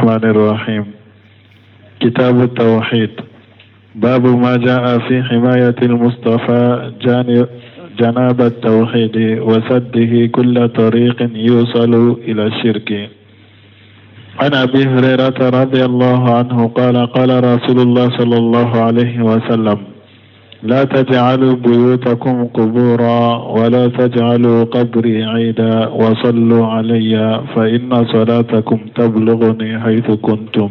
الرحمن الرحيم. كتاب التوحيد. باب ما جاء في حماية المصطفى جناب التوحيد وسده كل طريق يوصل إلى الشرك. عن أبي هريرة رضي الله عنه قال: قال رسول الله صلى الله عليه وسلم: لا تجعلوا بيوتكم قبورا ولا تجعلوا قبري عيدا وصلوا علي فإن صلاتكم تبلغني حيث كنتم.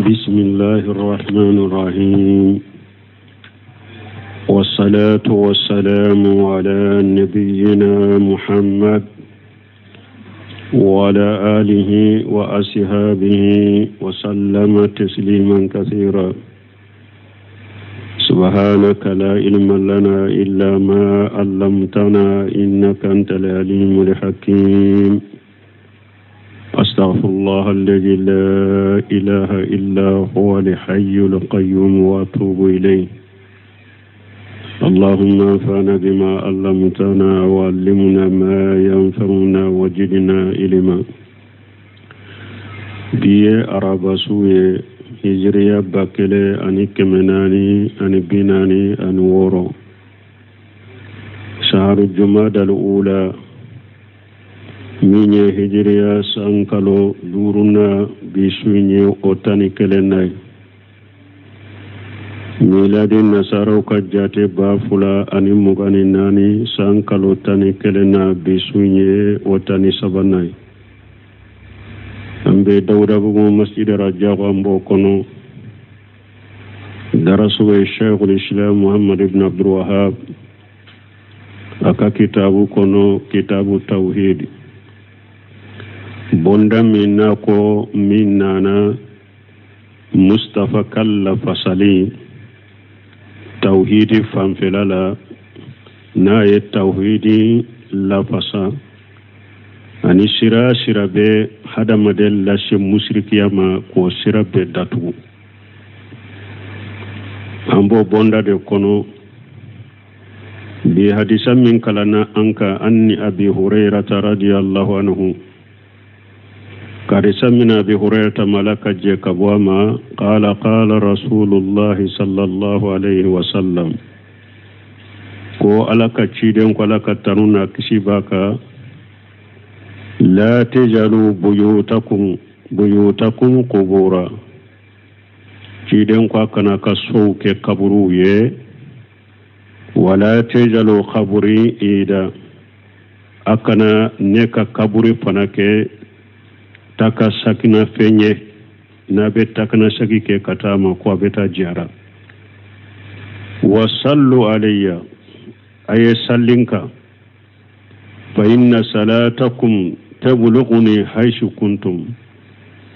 بسم الله الرحمن الرحيم، والصلاة والسلام على نبينا محمد وعلى آله وأصحابه وسلم تسليما كثيرا. سبحانك لا علم لنا إلا ما علمتنا إنك أنت العليم الحكيم. أستغفر الله الذي لا إله إلا هو الحي القيوم وأتوب إليه. اللهم انفعنا بما علمتنا وعلمنا ما ينفعنا وزدنا علما. Bi ye araba su ye, hijiriya 1446, saharu jumadal ula, min ye hijiriya san kalo duurunan, bi su in ye o 11nan ye. Miladi nasaraw ka jate 2024, san kalo 11nan, bi su in ye o 13nan ye. An bɛ Dawudabugu masjid Rajago, an b'o kɔnɔ. Darasu bɛ Sheikhul Islam Muhammad ibn Abdul Wahab a ka kitabu kɔnɔ, kitabu tawhid, bonda min n'a ko min nana Mustafa ka lafasali tawhidi fanfɛla la, n'a ye tawhidi lafasa ani sira sira bɛ hadamaden lase musirikiya ma, k'o sira bɛɛ datugu. An b'o bonda de kɔnɔ bi. Hadisa min kalanna an kan, an Abi Hurairata radiyallahu anhu, hadisa min Abi Hurairata mala ka jɛ ka bɔ a ma, qala qala Rasulullahi sallallahu alayhi wa sallam, ko Ala ka ciden ko, Ala ka tanu n'a kisi b'a kan: la tajalu buyutakum qubura. Ciden ko a kana ka sow kɛ kaburuw ye. Wala tajalu qabri ida, a kana ne ka kaburi fana kɛ taka sakina fɛn ye, n'a bɛ takana sagi kɛ ka taa ma ko a bɛ taa jara. Wa sallu alayya, a ye sallin kan, fa inna salatakum tablughuni haythu kuntum,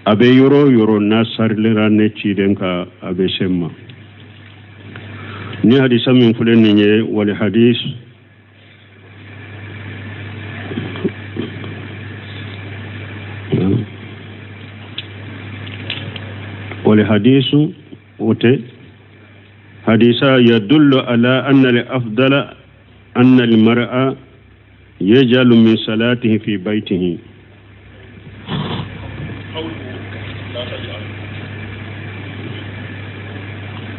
a bɛ yɔrɔ o yɔrɔ n'a sarilera ne ciden kan, a bɛ se n ma. Ni hadisa min filɛ nin ye, wali hadis wali hadisu o tɛ hadisa yadullu ala anna al afdala anna al mar'a yajalu min salatihi fi baytihi.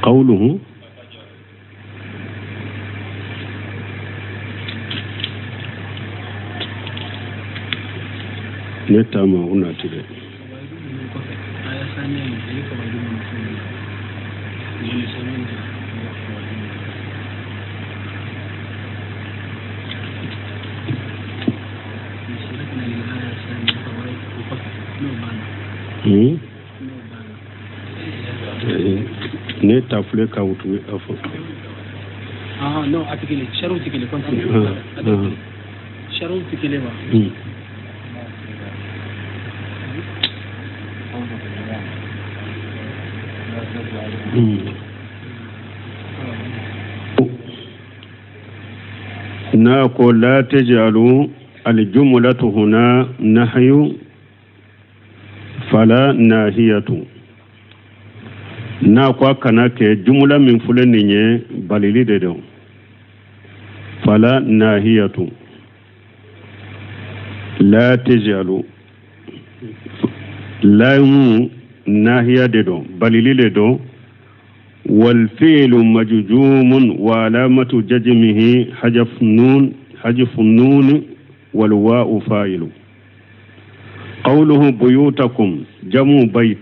Qawluhu ne taama o nati dɛ. Ne ta filɛ ka wutu a fɔ. Ah non, a tɛ kelen, sariw tɛ kelen, continue. Sariw tɛ kelen wa? N'a ko la tajalu, aljumlatu huna nahyu fala nahiyatu. N'a ko a kana kɛ, jumla min filɛ nin ye, balili de don. Fala nahiyatu la tajalu. Laamu nahiya de don, balili le don. Walfiilu majjumun wa alamatu jajmihi hajaf nun, hajfu nun walwaa'u faa'ilu. Qawluhu buyutakum jamu bayt,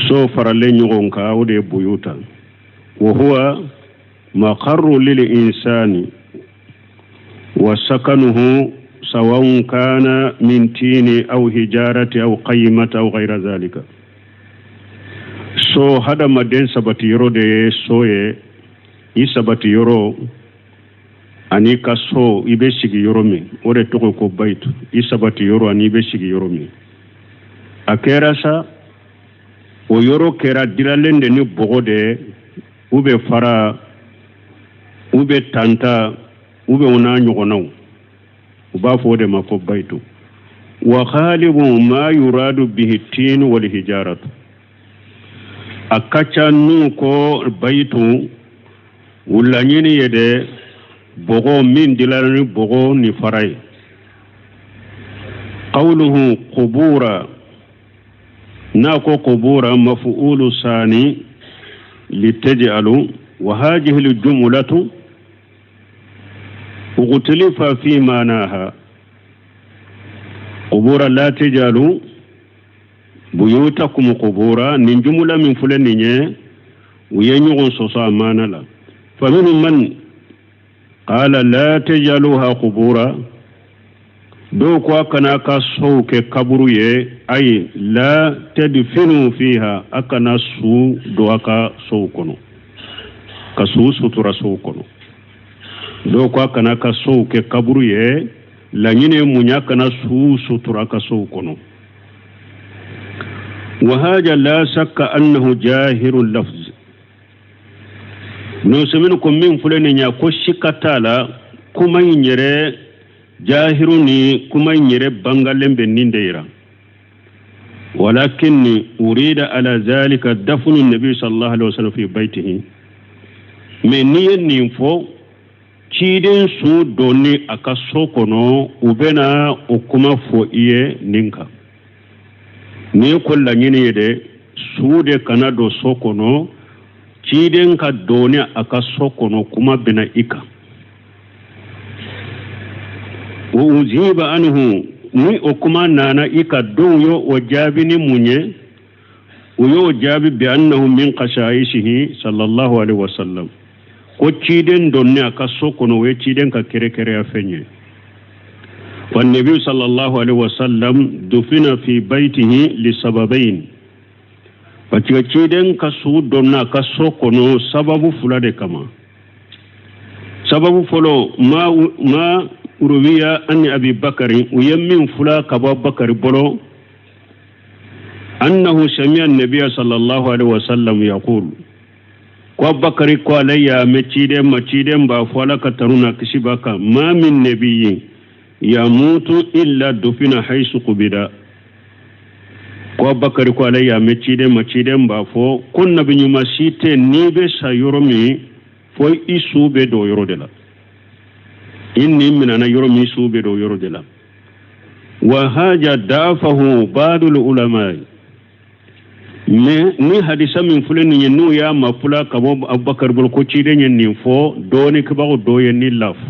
so faralen ɲɔgɔn kan, o de ye buyuta. Wa huwa maqarru lil insani wa sakanuhu sawaun kana min tini aw hijarati aw qaymati aw ghayra zalika. So hadamaden sabati yɔrɔ de ye so ye, i sabati yɔrɔ ani ka so i bɛ sigi yɔrɔ min, o de tɔgɔ ko bayitu. I sabati yɔrɔ ani i bɛ sigi yɔrɔ min. A kɛra sa, o yɔrɔ kɛra dilalen de ni bɔgɔ de ye, u bɛ fara, u bɛ tanta, u bɛ o n'a ɲɔgɔnnaw, u b'a fɔ o de ma ko bayitu. Wa ghalibu ma yuradu bihi tin wal hijaratu. A ka ca n'u ko bayitu, u laɲini ye de bɔgɔ min dilanna ni bɔgɔ ni fara ye. Qawluhu qubura, n'a ko qubura mafu'ulu sani litaj'alu. Wa hadhihi al-jumlatu ukhtulifa fi ma'naha. Qubura la taj'alu buyutakum qubura, nin jumla min filɛ nin ye, u ye ɲɔgɔn sɔsɔ a maana la. Fa minhum man qala la taj'aluha qubura, dɔw ko a kana ka sow kɛ kaburu ye, ayi la tadfinu fiha, a kana su don a ka sow kɔnɔ, ka su sutura sow kɔnɔ. Dɔw ko a kana ka sow kɛ kaburu ye, laɲini ye mun ye? A kana su sutura a ka sow kɔnɔ. Wa haja la shakka annahu jahiru lafz. N'o sɛbɛn ko min filɛ nin ye, ko sika t'a la, kuma in yɛrɛ jahiru ni kuma in yɛrɛ bangalen bɛ nin de yira. Walakin urida ala zalika dafnu nabi sallallahu alaihi wasallam fi baitihi. Mais n'i ye nin fɔ, ciden su donni a ka so kɔnɔ, u bɛna o kuma fɔ i ye nin kan. N'i ye ko laɲini ye dɛ, su de kana don so kɔnɔ, ciden ka donni a ka so kɔnɔ kuma bɛna i kan. Wa ujiba anhu, ni o kuma nana i ka, dɔw y'o o jaabi ni mun ye? U y'o jaabi bi annahu min khashaishihi sallallahu alaihi wasallam, ko ciden donni a ka so kɔnɔ, o ye ciden ka kɛrɛkɛrɛya fɛn ye. Wa nabi sallallahu alaihi wasallam dufina fi baitihi li sababain. Parce que ciden ka su donna a ka so kɔnɔ sababu fila de kama. Sababu fɔlɔ, ma uruwiya ani Abi Bakari, u ye min fula ka bɔ Bakari bolo, annahu sami'a nabiya sallallahu alaihi wasallam yaqul, ko Bakari ko ale y'a mɛn ciden ma, ciden b'a fɔ, Ala ka tanu n'a kisi b'a kan, ma min nabiyyin yamutu illa dufina haythu qubida. Ko Bakari ko ale y'a mɛn ciden ma, ciden b'a fɔ ko nabi ɲuman si tɛ n'i bɛ sa yɔrɔ min, fo i su bɛ don yɔrɔ de la. I ni minɛna yɔrɔ min, su bɛ don yɔrɔ de la. Wa haja dafahu ba'dul ulama. Mais ni hadisa min filɛ nin ye, n'u y'a mafula ka bɔ Abubakar bolo ko ciden ye nin fɔ, dɔɔnikɛbagaw dɔw ye nin lafu.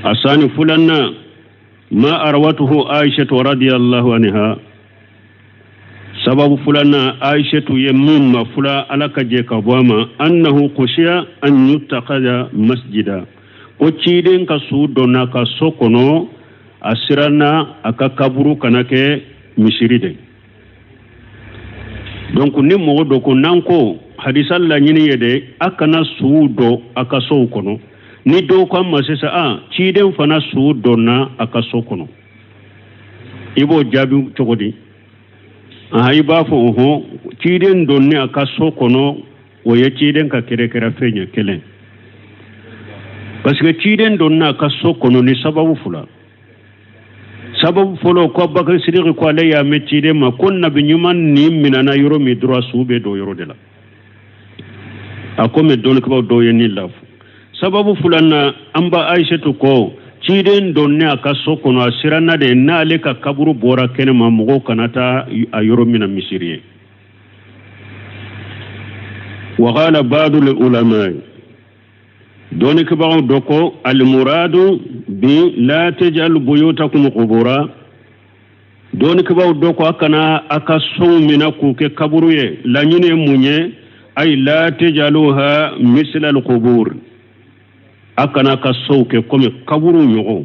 Asani fulanna, ma arawatuhu Aishatu radiyallahu anha. Sababu fulanna, Aishatu ye min mafula, Ala ka jɛ ka bɔ a ma, annahu khushiya an yuttakaza masjida, ko ciden ka su donna ka so kɔnɔ, a siranna a ka kaburu kana kɛ misiri de. Donc ni mɔgɔ dɔ ko n'an ko hadisa laɲini ye de a kana suw don a ka sow kɔnɔ, ni dɔw ko an ma sisan, a ciden fana su donna a ka so kɔnɔ, i b'o jaabi cogo di? Aha, i b'a fɔ ɔhɔn, ciden donni a ka so kɔnɔ, o ye ciden ka kɛrɛkɛrɛ fɛn ye kelen, parce que ciden donna a ka so kɔnɔ ni sababu fila. Sababu fɔlɔ, ko Abubakar Sidiki ko ale y'a mɛn ciden ma ko nabi ɲuman ni minɛna yɔrɔ min dɔrɔn, su bɛ don yɔrɔ de la. A ko mɛ dɔnnikɛbaaw dɔw ye nin lafu. Sababu filanan, an ba Aishatu ko Ciden donnen a ka so kɔnɔ, a siranna de n'ale ka kaburu bɔra kɛnɛma, mɔgɔw kana taa a yɔrɔ mina misiri ye. Wa qala ba'du ulama, dɔnnikɛbagaw dɔ ko almuradu bi la taj'alu buyutakum qubura. Dɔnnikɛbaaw dɔ ko a kana a ka sow mina k'u kɛ kaburu ye. Laɲini ye mun ye? Ay la tajaluha misla alqubur, a kana ka sow kɛ komi kaburu ɲɔgɔn.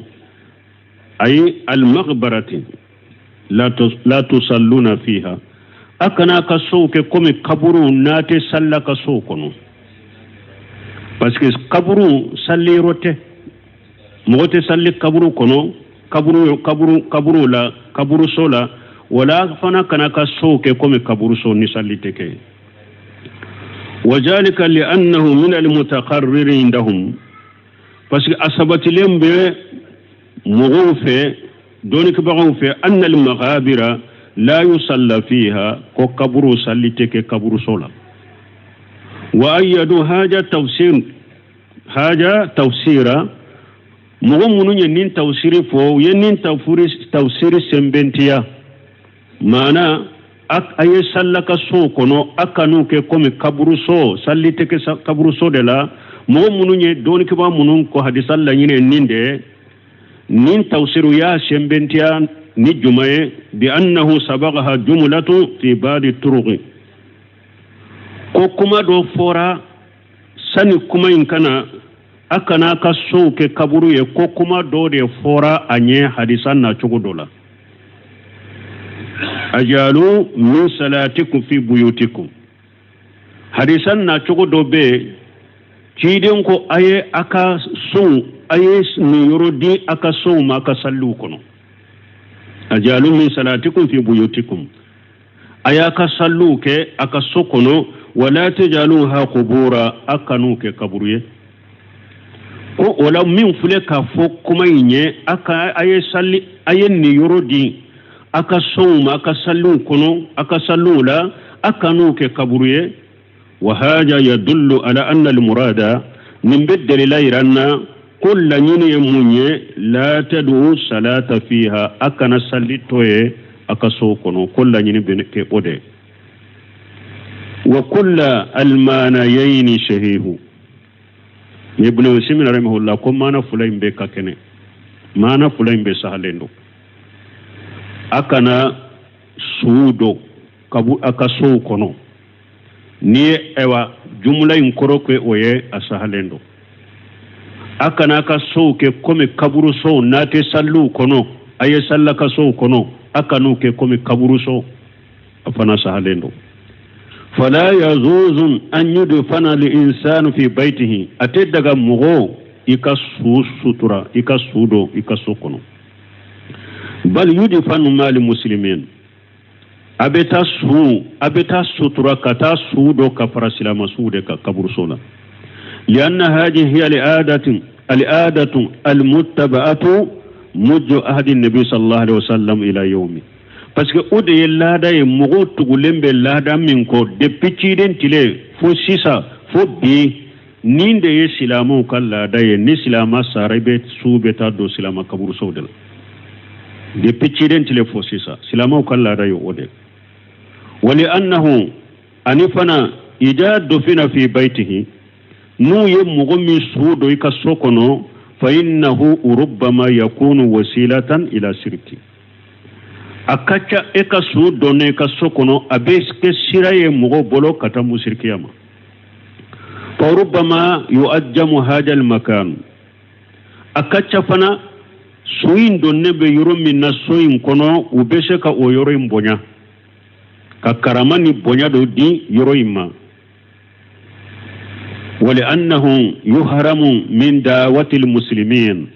Ayi almaqbarati la tusalluna fiha, a kana ka sow kɛ komi kaburu n'a tɛ salla ka sow kɔnɔ, parce que kaburu salliyɔrɔ tɛ, mɔgɔ tɛ salli kaburu kɔnɔ, kaburu kaburu kaburu la, kaburuso la. Wala fana kana ka sow kɛ komi kaburuso ni salli tɛ kɛ. Wazalika li'annahu min almutaqarriri indahum, parce que a sabatilen bɛ mɔgɔw fɛ, dɔnnikɛbagaw fɛ, anna almaqabira la yusalla fiha, ko kaburu salli tɛ kɛ kaburuso la. Wa ayyadu haja tafsir haja tafsira, mɔgɔ minnu ye nin tafsiri fɔ, u ye nin tafsiri sɛnbɛntiya, maana a ye salla ka sow kɔnɔ, a kan'u kɛ komi kaburuso, salli tɛ kɛ kaburuso de la. Mɔgɔ minnu ye dɔnnikɛbaa minnu ko hadisa laɲini ye nin de, nin tafsiru y'a sɛnbɛntiya ni juma ye? Bi annahu sabagaha jumlatu fi ba'di turuqi, ko kuma dɔ fɔra sani kuma in kana a kana ka sow kɛ kaburu ye, ko kuma dɔ de fɔra a ɲɛ hadisa na cogo dɔ la. Ajalu min salatikum fi buyutikum, hadisa na cogo dɔ bɛ yen, ciden ko a ye a ka sow, a ye niyɔrɔ di a ka sow ma a ka salliw kɔnɔ. Ajalu min salatikum fi buyutikum, a y'a ka salliw kɛ a ka so kɔnɔ. Wala tajaluha qubura, a kan'u kɛ kaburu ye. Ko o la min filɛ k'a fɔ kuma in ye, a ka a ye salli, a ye niyɔrɔ di a ka sow ma a ka salliw kɔnɔ, a ka salliw la, a kan'u kɛ kaburu ye. Wa haja yadullu ala anna almurada, nin bɛ dalila yira an na ko laɲini ye mun ye? La tad'u salata fiha, a kana salli to ye a ka sow kɔnɔ, ko laɲini bɛ kɛ o de. Wa kulla almanayayni shahihu, Ibn Usaymin rahimahullah ko maana fila in bɛɛ ka kɛnɛ, maana fila in bɛɛ sahalen don. A kana suw don kabu a ka sow kɔnɔ, n'i ye ayiwa jumla in kɔrɔ kɛ o ye, a sahalen don. A kana a ka sow kɛ komi kaburusow n'a tɛ salliw kɔnɔ, a ye salla ka sow kɔnɔ, a kan'u kɛ komi kaburuso, a fana sahalen don. Fala yajuzu an yudfana al insanu fi baytihi, a tɛ daga mɔgɔ i ka su sutura, i ka su don i ka so kɔnɔ. Bal yudfanu ma'al muslimin, a bɛ taa su, a bɛ taa sutura ka taa su don ka fara silama suw de kan kaburuso la. Lianna hadihi hiya al-adatu al-adatu al-muttaba'atu mundu ahdi nabi sallallahu alaihi wasallam ila yawmi, parce que o de ye laada ye, mɔgɔw tugulen bɛ laada min kɔ depuis ciden tile fo sisan fo bi. Nin de ye silamɛw ka laada ye, ni silama sara, i bɛ su bɛ taa don silama kaburusow de la. Depuis ciden tile fo sisan, silamɛw ka laada ye o de. Wali annahu, ani fana ida dufina fi baytihi, n'u ye mɔgɔ min su don i ka so kɔnɔ, fa innahu rubbama yakunu wasilatan ila sirki, a ka ca e ka su donnen i ka so kɔnɔ, a bɛ kɛ sira ye mɔgɔw bolo ka taa musirikiya ma. Fa rubbama yu'ajjamu hada al-makan, a ka ca fana su in donnen bɛ yɔrɔ min na so in kɔnɔ, u bɛ se ka o yɔrɔ in bonya, ka karama ni bonya dɔ di yɔrɔ in ma. Wali'annahu yuharamu min da'wati al-muslimin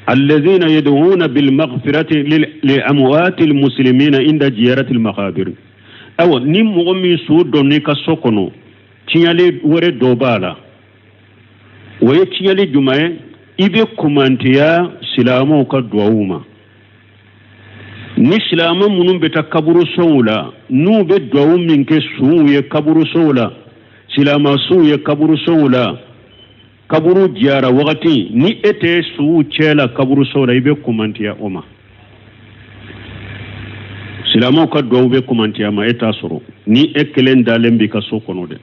alladhina yad'una bil maghfirati li amwati al-muslimina inda ziyarati al-maqabir. Awa ni mɔgɔ min su donna i ka so kɔnɔ, tiɲɛli wɛrɛ dɔ b'a la. O ye tiɲɛli jumɛn ye? I bɛ kumantiya silamɛw ka duwawu ma. Ni silamɛ minnu bɛ taa kaburusow la, n'u bɛ duwawu min kɛ suw ye kaburusow la, silamɛ suw ye kaburusow la. Kaburu jiyara wagati ni e tɛ suw cɛ la kaburuso la, i bɛ kumantiya o ma. Silamɛw ka duwawu bɛ kumantiya ma, e t'a sɔrɔ ni e kelen dalen b'i ka so kɔnɔ dɛ.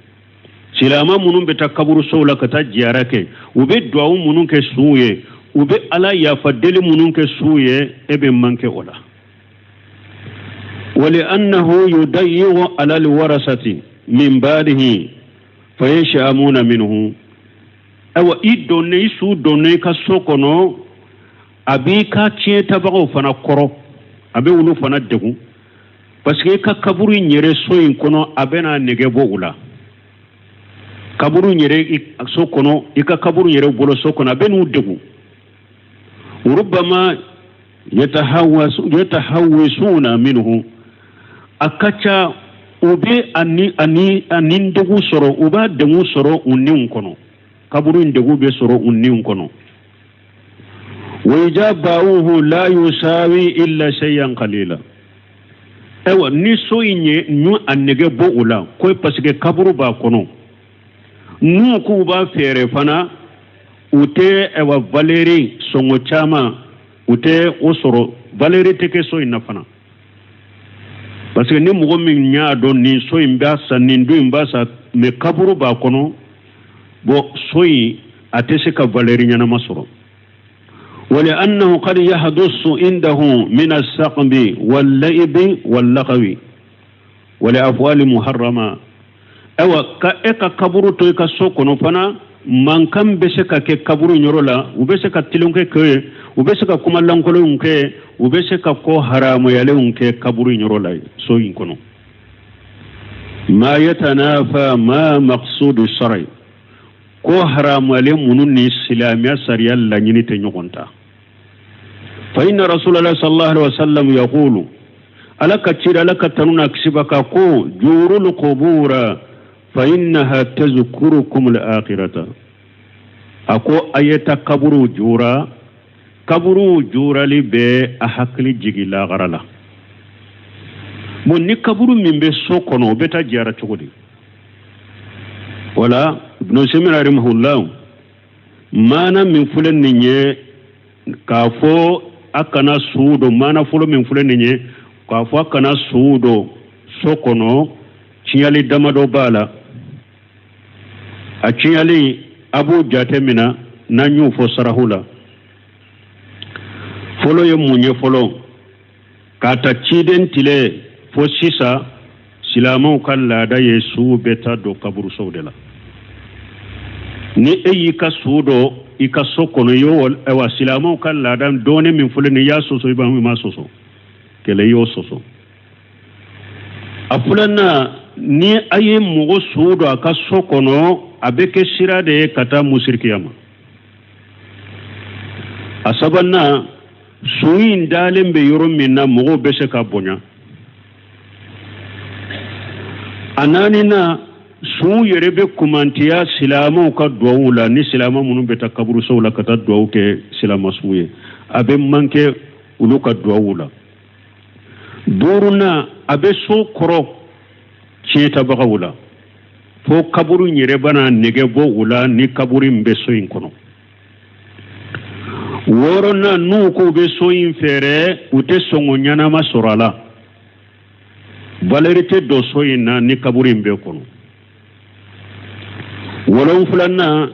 Silamɛ minnu bɛ taa kaburusow la ka taa jiyara kɛ, u bɛ duwawu minnu kɛ suw ye, u bɛ Ala yafa deli minnu kɛ suw ye, e bɛ manquer o la. Wali annahu yudayigu ala alwarasati min baadihi fayashamuna minhu. Ayiwa, i donnen, i su donnen i ka so kɔnɔ, a b'i ka tiɲɛtabagaw fana kɔrɔ, a bɛ olu fana degun, parce que i ka kaburu in yɛrɛ so in kɔnɔ, a bɛna nege bɔ u la. Kaburu in yɛrɛ so kɔnɔ, i ka kaburu yɛrɛ bolo so kɔnɔ, a bɛ n'u degun. Rubama yatahawwisuna minhu, a ka ca u bɛ a ni degun sɔrɔ, u b'a degun sɔrɔ u niw kɔnɔ. Kaburu in degun bɛ sɔrɔ u niw kɔnɔ. Wa iza ba'uhu la yusawi illa shay'an qalila. Ayiwa, ni so in ye ɲu a nege bɔ u la ko parce que kaburu b'a kɔnɔ, n'u k'u b'a feere fana, u tɛ ayiwa valeur sɔngɔ caman, u tɛ o sɔrɔ, valeur tɛ kɛ so in na fana, parce que ni mɔgɔ min y'a dɔn nin so in b'a san, nin du in b'a san, mais kaburu b'a kɔnɔ, bon, so in a tɛ se ka valeur ɲɛnama sɔrɔ. Wali annahu qad yahdusu indahu min as-saqbi wal-la'ibi wal-lagwi wal afwali muharrama. Ayiwa, ka e ka kaburu to i ka so kɔnɔ fana, mankan bɛ se ka kɛ kaburu yɔrɔ la, u bɛ se ka tulonkɛ kɛ, u bɛ se ka kuma lankolonw kɛ, u bɛ se ka ko haramuyalenw kɛ kaburu yɔrɔ la, so in kɔnɔ. Ma yatanafa ma maqsudu shar'i, ko haramuyalen minnu ni silamɛya sariya laɲini tɛ ɲɔgɔn ta. Fa inna rasulallah sallallahu alaihi wasallam yaqulu, Ala ka cira, Ala ka tanu n'a kisi b'a kan, ko zurul qubura fa innaha tazkurukum al-akhirata. A ko a ye taa kaburuw jura, kaburuw jurali bɛ a hakili jigin lagara la. Bon, ni kaburu min bɛ so kɔnɔ, o bɛ taa jiyara cogo di? Wala Ibn Usaymin rahimahullah, maana min filɛ nin ye k'a fɔ a kana su don, maana fɔlɔ min filɛ nin ye k'a fɔ a kana su don so kɔnɔ, tiɲɛli damadɔ b'a la. A tiɲɛli, a b'o jate mina n'an y'o fɔ sarahu la. Fɔlɔ ye mun ye? Fɔlɔ, k'a ta ciden tile fo sisan, silamɛw ka laada ye suw bɛ taa don kaburusow de la. Ni e y'i ka su don i ka so kɔnɔ, y'o ayiwa silamɛw ka laada dɔɔni min filɛ nin, i y'a sɔsɔ, i b'a i m'a sɔsɔ, kɛlɛ, i y'o sɔsɔ. A filanan, ni a ye mɔgɔ su don a ka so kɔnɔ, a bɛ kɛ sira de ye ka taa musirikiya ma. A sabanan, su in dalen bɛ yɔrɔ min na, mɔgɔw bɛ se ka bonya. A naaninan, su yɛrɛ bɛ kumantiya silamɛw ka duwawu la. Ni silamɛ minnu bɛ taa kaburusow la ka taa duwawu kɛ silamɛsuw ye, a bɛ manquer olu ka duwawu la. Duurunan, a bɛ so kɔrɔ tiɲɛtabagaw la, fo kaburu in yɛrɛ bɛna nege bɔ u la ni kaburu in bɛ so in kɔnɔ. Wɔɔrɔnan, n'u k'u bɛ so in feere, u tɛ sɔngɔ ɲɛnama sɔrɔ a la, valeur tɛ don so in na ni kaburu in bɛ kɔnɔ. Wolonfilanan,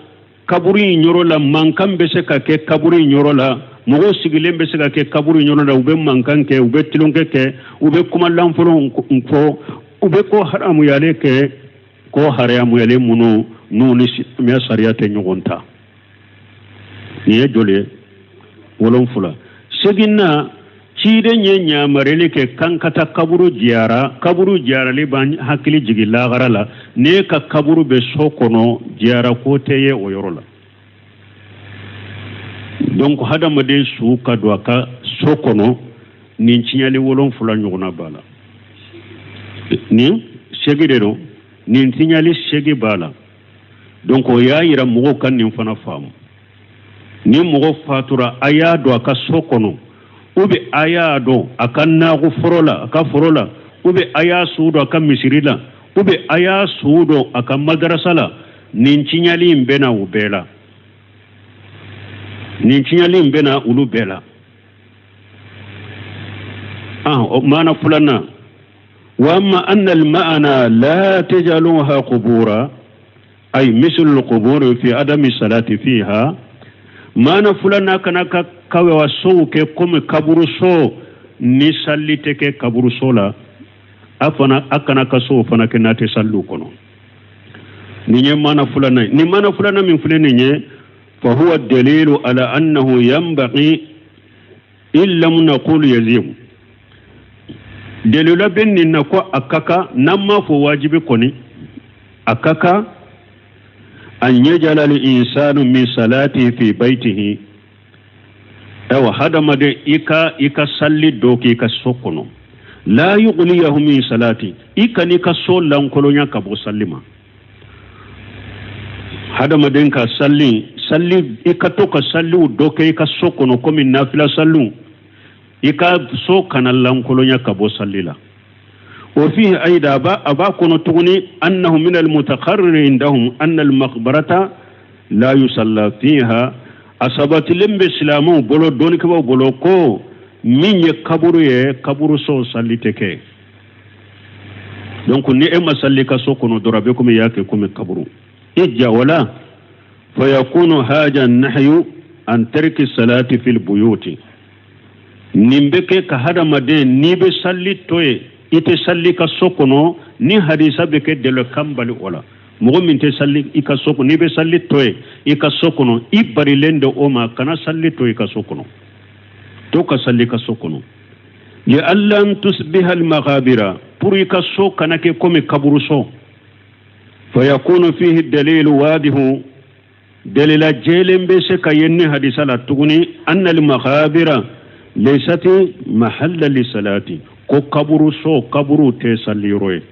kaburu in yɔrɔ la, mankan bɛ se ka kɛ kaburu in yɔrɔ la, mɔgɔw sigilen bɛ se ka kɛ kaburu in yɔrɔ la, u bɛ mankan kɛ, u bɛ tulonkɛ kɛ, u bɛ kuma lankolonw fɔ, u bɛ ko haramuyalen kɛ, ko haramuyalen minnu n'u ni silamɛya sariya tɛ ɲɔgɔn ta. Nin ye joli ye? Wolonfila. Seginnan, ciden ye ɲamarili kɛ k'an ka taa kaburu jiyara. Kaburu jiyarali b'an hakili jigin lahara la. N'e ka kaburu bɛ so kɔnɔ, jiyara ko tɛ ye o yɔrɔ la. Donc hadamaden su ka don a ka so kɔnɔ, nin tiɲɛli 7 ɲɔgɔnna b'a la. Nin 8 de don, nin tiɲɛli 8 b'a la. Donc o y'a yira mɔgɔw ka nin fana faamu. Ni mɔgɔ fatura, a y'a don a ka so kɔnɔ, ou bien a y'a don a ka nakɔ foro la, a ka foro la, ou bien a y'a su don a ka misiri la, ou bien a y'a su don a ka madarasa la, nin tiɲɛli in bɛ na o bɛɛ la. Nin tiɲɛli in bɛna olu bɛɛ la. O maana filanan, wa amma anna al-ma'ana la tajaluha qubura ay mislu al-quburi fi adami salati fiha. Maana filanan, kana ka kawewa sow kɛ komi kaburuso, ni salli tɛ kɛ kaburuso la, a fana a kana ka sow fana kɛ n'a tɛ salliw kɔnɔ. Nin ye maana filanan ye. Nin maana filanan min filɛ nin ye, fa huwa dalilu ala annahu yanbaghi in lam naqul yajibu. Dalila bɛ nin na ko a ka kan, n'an m'a fɔ wajibi kɔni, a ka kan an yajala al insanu min salati fi baytihi. Ayiwa, hadamaden, i ka salli dɔ k'i ka so kɔnɔ, la yughniyahu min salati, i kan'i ka so lankolonya ka bɔ salli ma. Hadamaden ka salli, i ka to ka salliw dɔ kɛ i ka so kɔnɔ komi nafila salliw, i ka so kana lankolonya ka bɔ salli la. Wa fihi aida, a b'a kɔnɔ tuguni, annahu min almutaqarrir indahum anna almaqbarata la yusalla fiha. A sabatilen bɛ silamɛw bolo, dɔnnikɛbaaw bolo, ko min ye kaburu ye, kaburuso salli tɛ kɛ. Donc ni e ma salli ka so kɔnɔ dɔrɔn, a bɛ komi i y'a kɛ komi kaburu i ja. Wala fayakunu haja nahyu an tarki salati fil buyuti. Nin bɛ kɛ ka hadamaden, n'i bɛ salli to yen, i tɛ salli ka so kɔnɔ, ni hadisa bɛ kɛ dɛlɛ kan bali o la. Mɔgɔ min tɛ salli i ka so kɔnɔ, n'i bɛ salli to yen i ka so kɔnɔ, i barilen de o ma, kana salli to i ka so kɔnɔ, to ka salli ka so kɔnɔ. Li alla tusbiha al maghabira, pour i ka so kana kɛ komi kaburuso. Fayakunu fihi dalilu wadihu, dalila jɛlen bɛ se ka ye ni hadisa la tuguni, anna al maghabira laysat mahalla li salati, ko kaburu so, kaburu tɛ salli yɔrɔ ye.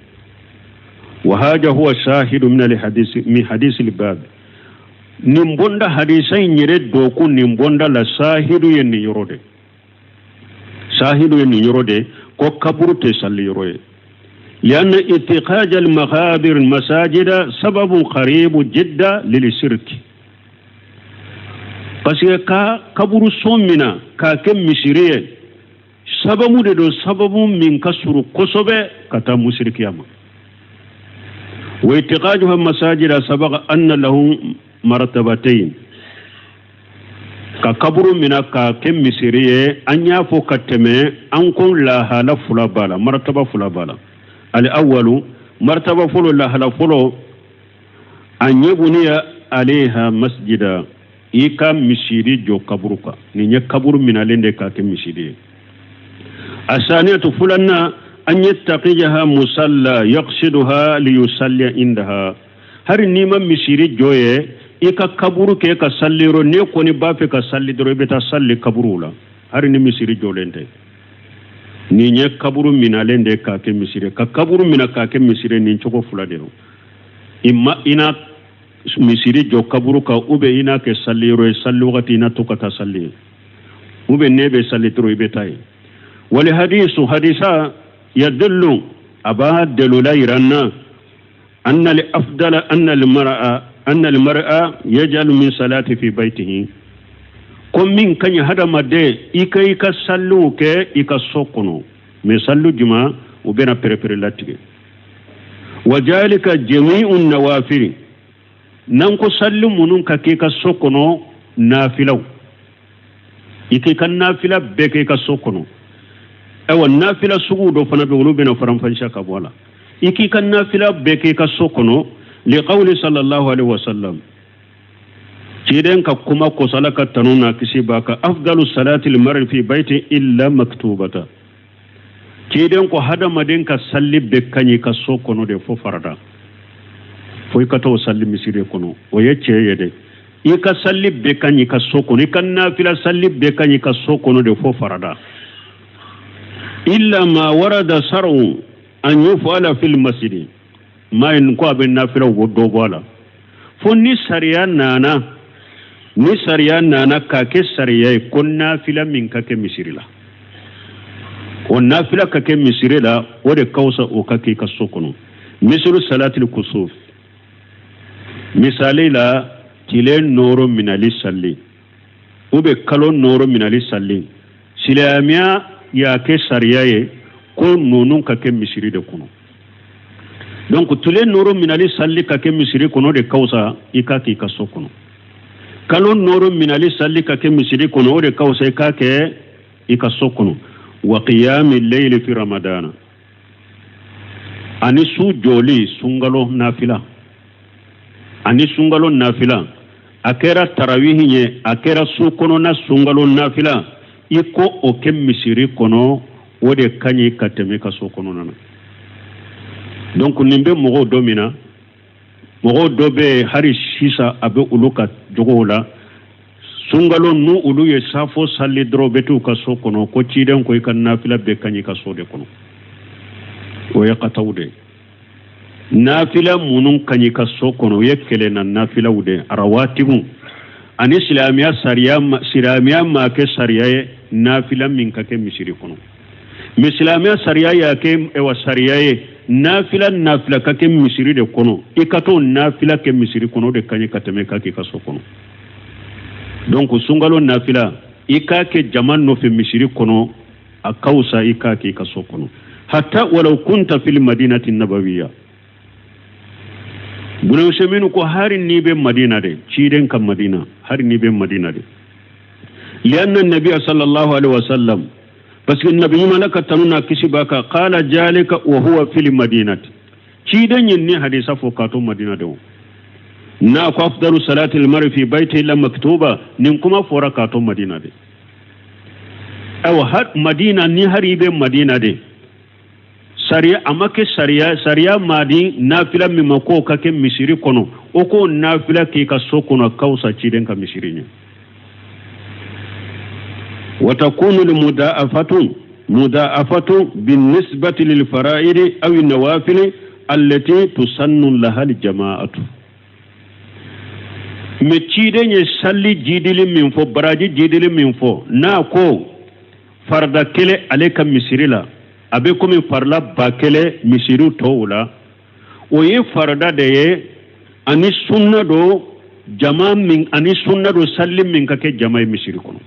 Wa haja huwa shahidu min al hadisi, min hadisi al bab. Nin bonda hadisa in yɛrɛ dɔkun, nin bonda la sahidu ye nin yɔrɔ de, sahidu ye nin yɔrɔ de, ko kaburu tɛ salli yɔrɔ ye. لأن اتخاذ المقابر المساجد سبب قريب جدا للشرك, parce que ka kaburu so mina k'a kɛ misiri ye, sababu de don, sababu min ka suru kosɛbɛ ka taa musirikiya ma. Wa itikajuha masajida sabaga anna lahu martabatayn. Ka kaburu mina k'a kɛ misiri ye, an y'a fɔ ka tɛmɛ, an ko lahala fila b'a la, martaba fila b'a la. Al awwalu, martaba fɔlɔ, lahala fɔlɔ, an yabuniya alayha masjida, i ka misiri jɔ kaburu kan. Nin ye kaburu minalen de k'a kɛ misiri ye. Asaniyatu, fulanna, an yattaqijaha musalla yaqsiduha liyusalli indaha. Hari n'i ma misiri jɔ ye, i ka kaburu kɛ ka salli yɔrɔ, n'e kɔni b'a fɛ ka salli dɔrɔn, i bɛ taa salli kaburuw la, hari ni misiri jɔlen tɛ. Nin ye kaburu minalen de k'a kɛ misiri. Ka kaburu mina k'a kɛ misiri, nin cogo fila de don: i ma i na misiri jɔ kaburu kan, ou bien i n'a kɛ salli yɔrɔ ye, salli wagati i na to ka taa salli ye, ou bien n'e bɛ salli dɔrɔn, i bɛ taa yen. Wali hadisu, hadisa yadullu, a b'a dalila yira n na, anna al afdala anna al mar'a yaj'alu min salati fi baytihi, ko min ka ɲi hadamaden, i ka salliw kɛ i ka so kɔnɔ. Mais sallu juma, u bɛna pɛrɛpɛrɛ latigɛ. Wa jalika jami'u nawafili. N'an ko salli minnu ka k'i ka so kɔnɔ, nafilaw, i k'i ka nafila bɛɛ kɛ i ka so kɔnɔ. Ayiwa, nafila sugu dɔ fana bɛ, olu bɛna faranfasiya ka bɔ a la. I k'i ka nafila bɛɛ kɛ i ka so kɔnɔ, liqawli sallallahu alaihi wasallam, ciden ka kuma kosɔn, Ala ka tanu n'a kisi b'a kan, afdalu salati lmar'i fi bayti illa maktubata. Ciden ko hadamaden ka salli bɛɛ ka ɲi i ka so kɔnɔ de, fo farada, fo i ka t'o salli misiri kɔnɔ. O ye tiɲɛ ye dɛ. I ka salli bɛɛ ka ɲi i ka so kɔnɔ, i ka nafila salli bɛɛ ka ɲi i ka so kɔnɔ de, fo farada. Illa ma warada sar'u an yuf'ala fil masjidi ma in, ko a bɛ nafilaw bɔ dɔ bɔ a la, fo ni sariya nana k'a kɛ sariya ye ko nafila min ka kɛ misiri la, o nafila ka kɛ misiri la, o de ka fisa o ka kɛ i ka so kɔnɔ. Misilu salatil kusuf, misali la, tile nɔɔrɔ minali salli. Ou bien kalo nɔɔrɔ minali salli, silamɛya y'a kɛ sariya ye ko ninnu ka kɛ misiri de kɔnɔ. Donc tile nɔɔrɔ minali salli ka kɛ misiri kɔnɔ de ka fisa i k'a k'i ka so kɔnɔ. Kalo nɔɔrɔ minali salli ka kɛ misiri kɔnɔ, o de ka fisa i k'a kɛ i ka so kɔnɔ. Wa qiyami leyli fi ramadana, ani su jɔli sunkalo nafila, ani sunkalo nafila, a kɛra tarawihi ye, a kɛra su kɔnɔna sunkalo nafila, i ko o kɛ misiri kɔnɔ, o de ka ɲi ka tɛmɛ ka so kɔnɔna na. Donc nin bɛ mɔgɔw dɔ min na, mɔgɔw dɔ bɛ yen hali sisan a bɛ olu ka jogow la, sunkalo n'u olu ye safo sali dɔrɔn, u bɛ t'u ka so kɔnɔ ko ciden ko i ka nafila bɛɛ ka ɲi ka so de kɔnɔ. O ye kataw de ye. Nafila minnu ka ɲi ka so kɔnɔ, o ye kelenna nafilaw de ye, arawatibu, ani silamɛya sariya, silamɛya m'a kɛ sariya ye nafila min ka kɛ misiri kɔnɔ. Mais silamɛya sariya y'a kɛ ewa sariya ye nafila nafila ka kɛ misiri de kɔnɔ. I ka t'o nafila kɛ misiri kɔnɔ, o de ka ɲi ka tɛmɛ k'a k'i ka so kɔnɔ. Donc sunkalo nafila, i k'a kɛ jama nɔfɛ misiri kɔnɔ, a ka fisa i k'a k'i ka so kɔnɔ, hatta walaw kunta fil madinati nabawiya. Buna Usaymin ko hari n'i bɛ Madina de, ciden ka Madina, hari n'i bɛ Madina de, lianna nabiya sallallahu alaihi wasallam, parce que nabi ɲuman, Ala ka tanu n'a kisi b'a kan, qala jalika wa huwa fil madinati, ciden ye nin hadisa fɔ k'a to Madina de. O n'a ko afdalu salati almar'i fi baiti illa maktuba, nin kuma fɔra k'a to Madina de. Ayiwa, har Madina ni hari i bɛ Madina de, sariya a ma kɛ sariya, sariya m'a di nafila min ma k'o ka kɛ misiri kɔnɔ, o k'o nafila k'i ka so kɔnɔ ka fisa ciden ka misiri ɲɛ. Watakunu lmuda'afatu muda'afatu binisbati lilfara'idi aw nawafili allati tusannu laha aljama'atu. Mais ciden ye sali jidili min fɔ, baraji jidili min fɔ, n'a ko farida kelen ale ka misiri la, a bɛ komi farila 1000 misiriw tɔw la, o ye farida de ye ani sunna don jama min, ani sunna don sali min ka kɛ jama ye misiri kɔnɔ.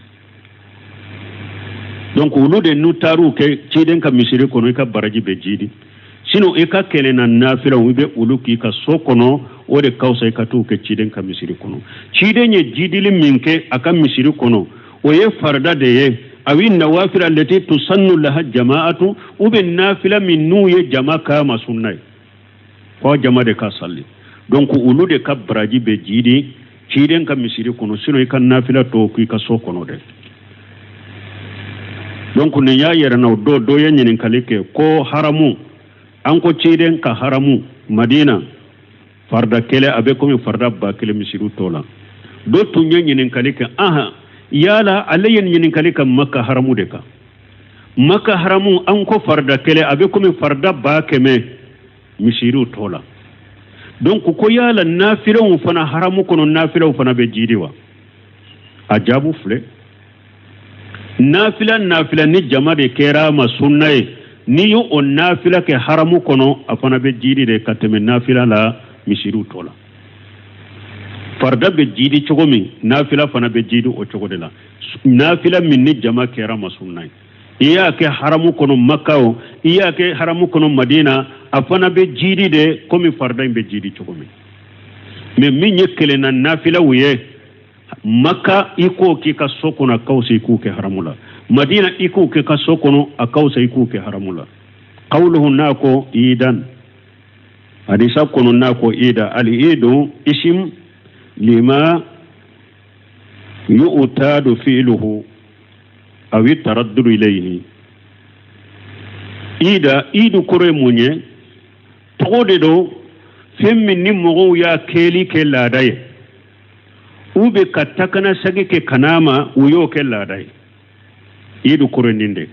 Donc olu de n'u taar'u kɛ ciden ka misiri kɔnɔ, i ka baraji bɛ jidi. Sinon i ka kelenna nafilaw, i bɛ olu k'i ka so kɔnɔ, o de ka fisa i ka t'u kɛ ciden ka misiri kɔnɔ. Ciden ye jidili min kɛ a ka misiri kɔnɔ, o ye farida de ye, awi nawafila allati tusannu laha jama'atu, u bɛ nafila min n'u ye jama kama sunna ye, fo jama de ka sali. Donc olu de ka baraji bɛ jidi ciden ka misiri kɔnɔ. Sinon i ka nafila tɔ k'i ka so kɔnɔ dɛ. Donc nin y'a yɛrɛ na o dɔ dɔ ye ɲininkali kɛ ko haramu, an ko ciden ka haramu Madina, farida kelen a bɛ komi farida 1000 misiriw tɔ la. Dɔ tun ye ɲininkali kɛ, ahan, yala ale ye ɲininkali kɛ Maka haramu de kan. Maka haramu, an ko farida kelen a bɛ komi farida 100 000 misiriw tɔ la. Donc ko yala nafilaw fana haramu kɔnɔ, nafilaw fana bɛ jidi wa? A jaabu filɛ: nafila nafila ni jama de kɛra a ma sunna ye, n'i y'o o nafila kɛ haramu kɔnɔ, a fana bɛ jidi de ka tɛmɛ nafila la misiriw tɔ la. Farida bɛ jidi cogo min, nafila fana bɛ jidi o cogo de la. Nafila min ni jama kɛra ma sunna ye, i y'a kɛ haramu kɔnɔ Maka o, i y'a kɛ haramu kɔnɔ Madina, a fana bɛ jidi de komi farida in bɛ jidi cogo min. Mais min ye kelenna nafilaw ye Maka, i k'o k'i ka so kɔnɔ, a ka fisa i k'o kɛ haramu la. Madina, i k'o kɛ ka so kɔnɔ, a ka fisa i k'o kɛ haramu la. Qawluhu, n'a ko idan, hadisa kɔnɔ n'a ko ida, al idu isim lima yu'tadu fi'luhu aw taraddudu ilayhi. Ida, idu kɔrɔ ye mun ye? Tɔgɔ de don, fɛn min ni mɔgɔw y'a kɛli kɛ laada ye, u bɛ ka takana sagi kɛ kana ma, u y'o kɛ laada ye. Idu kɔrɔ nin de.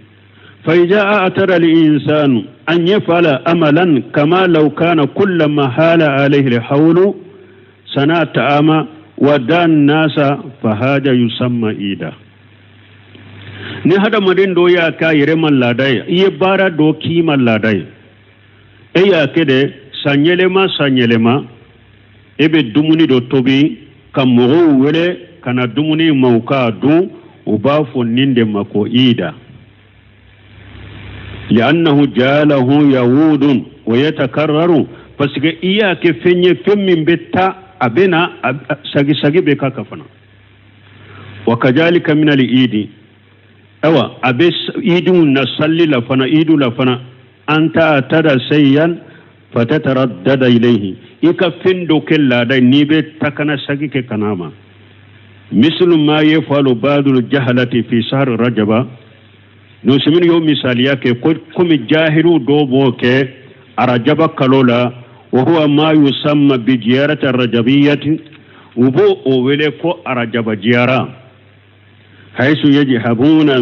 فإذا اعتاد الإنسان أن يفعل عملا كما لو كان كلما حال عليه الحول صنع الطعام ودعا الناس فهذا يسمى عيدا. Ni hadamaden dɔ y'a k'a yɛrɛ ma laada ye, i ye baara dɔ k'i ma laada ye, e y'a kɛ de san yɛlɛma san yɛlɛma, e bɛ dumuni dɔ tobi ka mɔgɔw wele. ka na dumuni ma u k'a dun, u b'a fɔ nin de ma ko ida. Li'annahu ja'alahu yawudun wa yatakarraru, parce que i y'a kɛ fɛn ye, fɛn min bɛ taa, a bɛ na, sagi sagi bɛ k'a kan fana. Wa kajalika min al idi, awa a bɛ idiw na salli la fana, idiw la fana, an ta'tada shay'an fatataraddada ilayhi, i ka fɛn dɔ kɛ laada n'i bɛ takana sagi kɛ ka na ma. Mislu ma yafalu ba'dul jahalati fi shahr rajaba, Usaymin y'o misaliya kɛ ko komi jahiliw dɔw b'o kɛ arajaba kalo la. Wa huwa ma yusamma bi ziyarati rajabiyati, u b'o o wele ko arajaba jiyara, haisu yajhabuna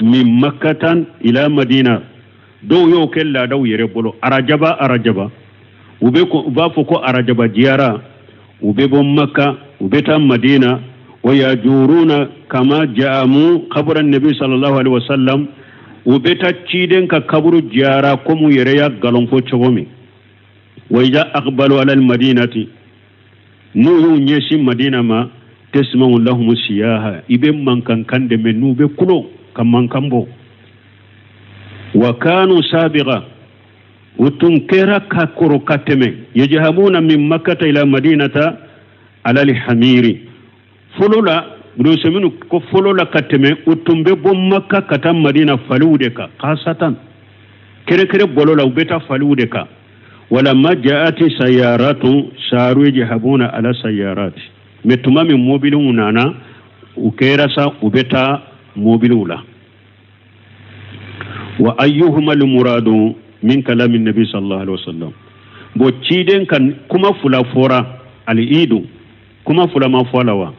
min makkatan ila madina. Dɔw y'o kɛ laadaw yɛrɛ bolo, arajaba arajaba, u bɛ u b'a fɔ ko arajaba jiyara, u bɛ bɔ maka, u bɛ taa madina. Wa yajuruna kama ja'amu kabura nabi sallallahu alaihi wasallam, u bɛ taa ciden ka kaburu jiyara komi u yɛrɛ y'a nkalon fɔ cogo min. Wa iza aqbalu ala almadinati, n'u y'u ɲɛsin madina ma, tasma'u lahum siyaha, i bɛ mankankan de mɛn n'u bɛ kulo ka mankan bɔ. Wa kanu sabiqa, u tun kɛra ka kɔrɔ ka tɛmɛ, yajhabuna min makkata ila madinata ala alhamiri. Fɔlɔ la, Usaymin ko fɔlɔ la ka tɛmɛ, u tun bɛ bɔ Maka ka taa Madina faliw de kan, kasatan kɛrɛkɛrɛ bolo la, u bɛ taa faliw de kan. Walamma jaati sayaratu saru yajhabuna ala sayarati, mais tuma min mobiliw nana, u kɛra sa u bɛ taa mobiliw la. Wa ayyuhuma almuradu min kalami nabi sallallahu alaihi wasallam. Bon, ciden ka kuma fila fɔra, al-idu kuma fila ma fɔ a la wa?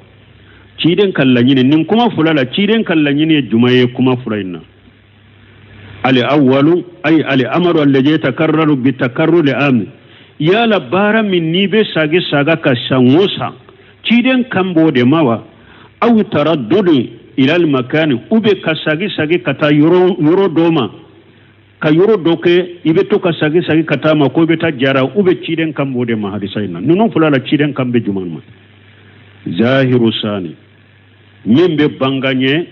Ciden ka laɲini nin kuma fila la, ciden ka laɲini ye jumɛn ye kuma fila in na? Al awwalu ay al amaru alladhi yatakarraru bi takarruri ami, yala baara min n'i bɛ sagi saga ka san o san, ciden kan b'o de ma wa? Aw taraddudu ila al makani, ou bien ka sagi sagi ka taa yɔrɔ yɔrɔ dɔ ma, ka yɔrɔ dɔ kɛ i bɛ to ka sagi sagi ka taa ma ko i bɛ taa jara, ou bien ciden kan b'o de ma hadisa in na? Ninnu fila la, ciden kan bɛ jumɛn ma? Zahiru sani, min bɛ bangan ye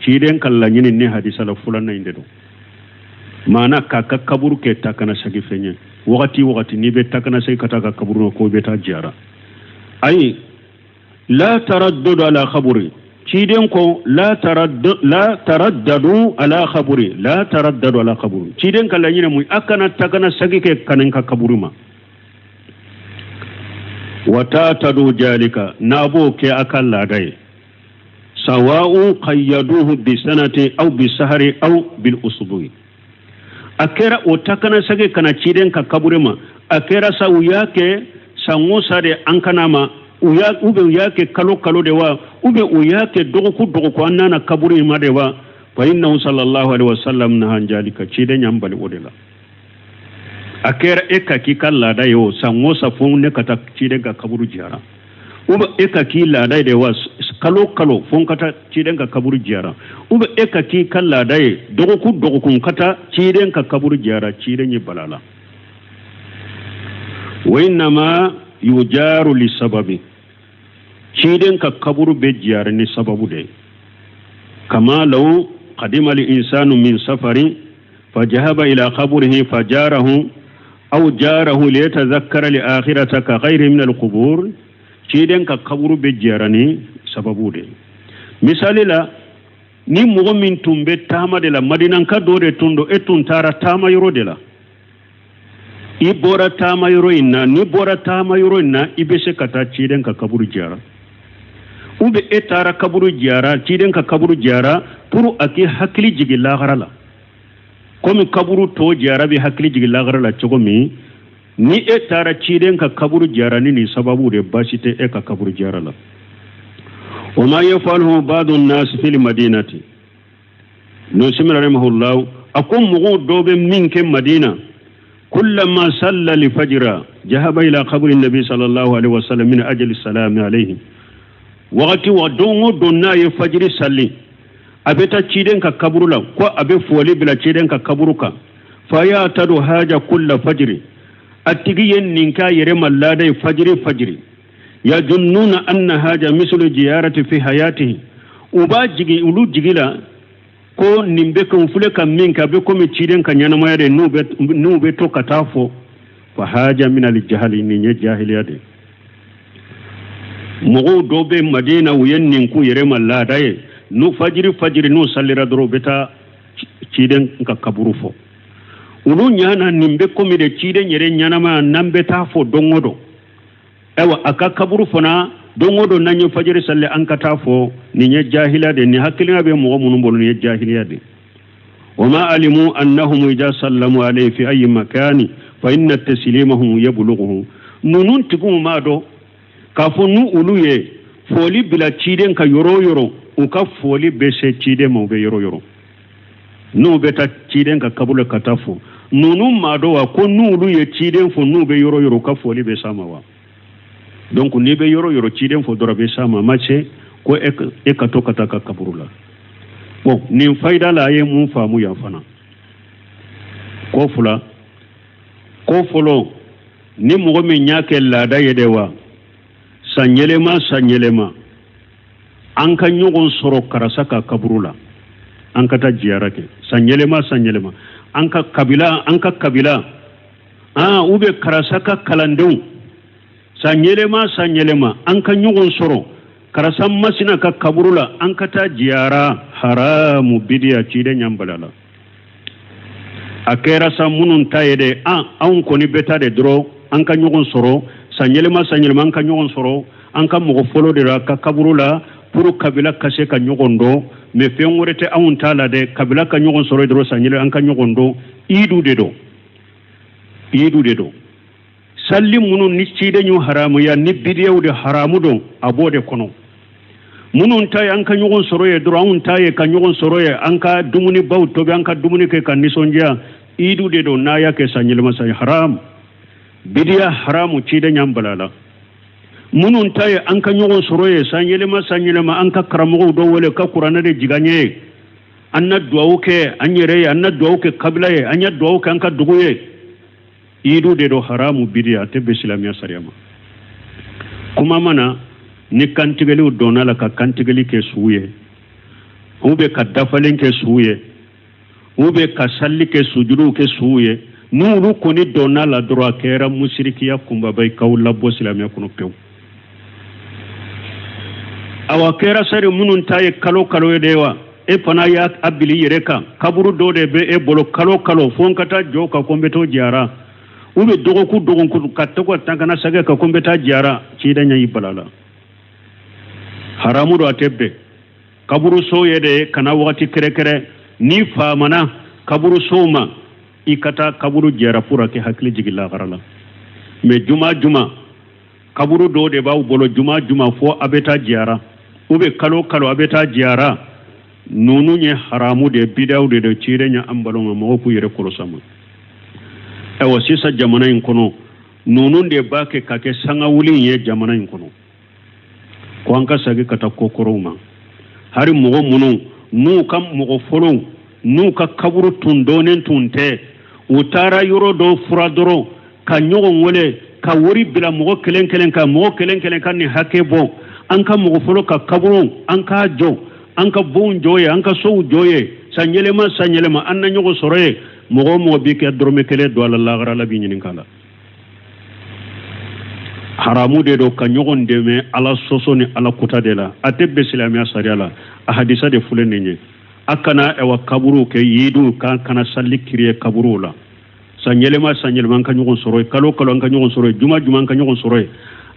ciden ka laɲini ni hadisa la, filanan in de don. Maana k'a ka kaburu kɛ ta kana sagi fɛn ye, wagati wagati n'i bɛ ta kana sagi ka taa ka kaburu ko i bɛ taa jara. Ayi, la taraddadu ala kaburi, ciden ko la taraddadu ala kaburi, la taraddadu ala kaburi. Ciden ka laɲini mun? A kana ta kana sagi kɛ ka na n ka kaburu ma. Wa ta'tadu jalika, n'a b'o kɛ a ka laada ye, sawa'u qayyaduhu bi sanati aw bi sahari aw bil usbu'i, a kɛra o takana sagi ka na ciden ka kabure ma, a kɛra sa u y'a kɛ san o san de an kana ma, u y'a ou bien u y'a kɛ kalo kalo de wa, ou bien u y'a kɛ dɔgɔkun dɔgɔkun an nana kaburu in ma de wa, fa innahu sallallahu alaihi wasallam naha an jalika, ciden y'an bali o de la. A kɛra e ka k'i ka laada ye o san o san fo ne ka taa ciden ka kaburu jiyara, ou bien e ka k'i laada ye de wa, kalo kalo fo n ka taa ciden ka kaburu jiyara, ou bien e ka k'i ka laada ye dɔgɔkun dɔgɔkun ka taa ciden ka kaburu jiyara, ciden ye bala la. Wa innama yujaru li sababi, ciden ka kaburu bɛ jiyara ni sababu de ye. Kama law qadima al insanu min safari fajahaba ila kaburihi fajarahu aw jarahu liyatazakkara li akhirata ka ghayri min al qubur, ciden ka kaburu bɛ jiyara ni sababu de ye. Misali la, ni mɔgɔ min tun bɛ taama de la, madinanka dɔ de tun don, e tun taara taama yɔrɔ de la, i bɔra taama yɔrɔ in na, n'i bɔra taama yɔrɔ in na, i bɛ se ka taa ciden ka kaburu jiyara, ou bien e taara kaburu jiyara, ciden ka kaburu jiyara pour a k'i hakili jigin lahara la, komi kaburu tɔ jiyara bɛ hakili jigin lahara la cogo min. Ni e taara ciden ka kaburu jiyara ni nin sababu de, baasi tɛ e ka kaburu jiyara la. Wa ma yafaluhu ba'du an-nas fil madinati, Usaymin rahimahullah a ko mɔgɔw dɔw bɛ min kɛ Madina, kullama salla li fajira jahaba ila kaburi nabi sallallahu alaihi wasallam min ajli salami alayhi, wagati wa don o don n'a ye fajiri sali, a bɛ taa ciden ka kaburu la ko a bɛ foli bila ciden ka kaburu kan. Fa ya'tadu haja kulla fajiri, a tigi ye nin k'a yɛrɛ ma laada ye fajiri fajiri. Yajunnuna anna haja mislu jiyarati fi hayatihi, u b'a jigi olu jigi la ko nin bɛ kɛ u filɛ ka min kɛ, a bɛ komi ciden ka ɲɛnamaya de n'u bɛ to ka taa fo. Fa haja min al jahali, nin ye jahiliya de. Mɔgɔw dɔw bɛ Madina, u ye nin k'u yɛrɛ ma laada ye. N'u fajiri fajiri n'u salira dɔrɔn, u bɛ taa ciden ka kaburu fo. Olu ɲana nin bɛ komi de ciden yɛrɛ ɲɛnamaya, n'an bɛ taa fo don o don. Ayiwa, a ka kaburu fana, don o don n'an ye fajiri sali, an ka taa fo. Nin ye jahiliya de. Nin hakilina bɛ mɔgɔ minnu bolo, nin ye jahiliya de. Wama alimu annahum ida sallamu alayhi fi ayi makani fa inna taslimahum yablughuhu. Ninnu tigiw m'a dɔn k'a fɔ n'u olu ye foli bila ciden ka yɔrɔ o yɔrɔ, u ka foli bɛ se ciden ma u bɛ yɔrɔ o yɔrɔ. N'u bɛ taa ciden ka kaburu la ka taa fo, ninnu m'a dɔn wa ko n'olu ye ciden fo, n'u bɛ yɔrɔ o yɔrɔ, u ka foli bɛ s'a ma wa? Donc n'i bɛ yɔrɔ o yɔrɔ ciden fo dɔrɔn, a bɛ s'a ma. A ma se ko e ka to ka taa ka kaburu la. Bon, nin fayida la, a ye mun faamu yan fana? Ko fila. Ko fɔlɔ, ni mɔgɔ min y'a kɛ laada ye de wa, san yɛlɛma san yɛlɛma, an ka ɲɔgɔn sɔrɔ karisa ka kaburu la, an ka taa jiyara kɛ san yɛlɛma san yɛlɛma, an ka kabila, an ka kabila, u bɛ karisa ka kalandenw, san yɛlɛma san yɛlɛma, an ka ɲɔgɔn sɔrɔ karisa masina ka kaburu la, an ka taa jiyara, haramu, bidiya, ciden y'an bali a la. A kɛra sa minnu ta ye dɛ, an anw kɔni bɛ taa de dɔrɔn, an ka ɲɔgɔn sɔrɔ san yɛlɛma san yɛlɛma, an ka ɲɔgɔn sɔrɔ an ka mɔgɔ fɔlɔ de la ka kaburu la pour kabila ka se ka ɲɔgɔn dɔn, mais fɛn wɛrɛ tɛ anw ta la dɛ. Kabila ka ɲɔgɔn sɔrɔ dɔrɔn san yɛlɛma, an ka ɲɔgɔn dɔn. Iidu de don, iidu de don. Salli minnu ni ciden y'u haramuya, ni bidiyaw de haramu don, a b'o de kɔnɔ. Minnu ta ye an ka ɲɔgɔn sɔrɔ ye dɔrɔn, anw ta ye ka ɲɔgɔn sɔrɔ ye, an ka dumunibaw tobi, an ka dumuni kɛ ka nisɔndiya, iidu de don. N'a y'a kɛ san yɛlɛma san, haram, bidiya, haramu, ciden y'an bali a la. Minnu ta ye an ka ɲɔgɔn sɔrɔ ye san yɛlɛma san yɛlɛma, an ka karamɔgɔw dɔ wele ka kuranɛ de jigin an ye, an na duwawu kɛ an yɛrɛ ye, an na duwawu kɛ kabila ye, an ya duwawu kɛ an ka dugu ye, iidu de don, haramu, bidiya, a tɛ bɛn silamɛya sariya ma. Kuma mana ni kantigɛliw donna la, ka kantigɛli kɛ su ye, u bɛ ka dafalen kɛ su ye, u bɛ ka salli kɛ, sujuduw kɛ su ye, n'olu kɔni donna la dɔrɔn, a kɛra musirikiya kunbaba ye k'aw labɔ silamɛya kɔnɔ pewu. Awa, kɛra sari minnu ta ye kalo kalo ye de wa, e fana y'a a bili yɛrɛ kan, kaburu dɔ de bɛ e bolo kalo kalo, fo n ka taa jɔ ka ko n bɛ t'o jiyara, u bɛ dɔgɔkun dɔgɔkun ka to ka taa kana sagɛ ka ko n bɛ taa jiyara, ciden y'i bali a la, haramu don, a tɛ bɛn. Kaburuso ye de kana wagati kɛrɛkɛrɛ n'i faamana kaburusow ma, i ka taa kaburu jiyara pour a kɛ hakili jigin lahara la. Mais juma juma, kaburu dɔw de b'aw bolo, juma juma fo a bɛ taa jiyara, u bɛ kalo kalo a bɛ taa jiyara, ninnu ye haramu de ye, bidaw de don, ciden y'an bali o ma. Mɔgɔw k'u yɛrɛ kɔlɔsi a ma. Ayiwa, sisan jamana in kɔnɔ, ninnu de b'a kɛ ka kɛ sangawuli ye jamana in kɔnɔ, ko an ka segin ka taa ko kɔrɔw ma. Hari mɔgɔ minnu n'u ka mɔgɔ fɔlɔw n'u ka kaburu tun dɔnnen tun tɛ, u taara yɔrɔ dɔ fura dɔrɔn ka ɲɔgɔn wele ka wari bila mɔgɔ kelen kelen ka mɔgɔ kelen kelen ka nin hakɛ bɔ, an ka mɔgɔ fɔlɔ ka kaburu, an k'a jɔ, an ka bonw jɔ ye, an ka sow jɔ ye, san yɛlɛma san yɛlɛma an na ɲɔgɔn sɔrɔ ye. Mɔgɔ o mɔgɔ b'i kɛ dɔrɔmɛ kelen don a la, lahara Ala b'i ɲininka la. Haramu de don ka ɲɔgɔn dɛmɛ Ala sɔsɔ ni Ala kuta de la, a tɛ bɛn silamɛya sariya la. A hadisa de filɛ nin ye, a kana ɛwa kaburuw kɛ yiduw kan, kana salli kiriye kaburuw la, san yɛlɛma san yɛlɛma an ka ɲɔgɔn sɔrɔ yen, kalo kalo an ka ɲɔgɔn sɔrɔ yen, juma juma an ka ɲɔgɔn sɔrɔ yen.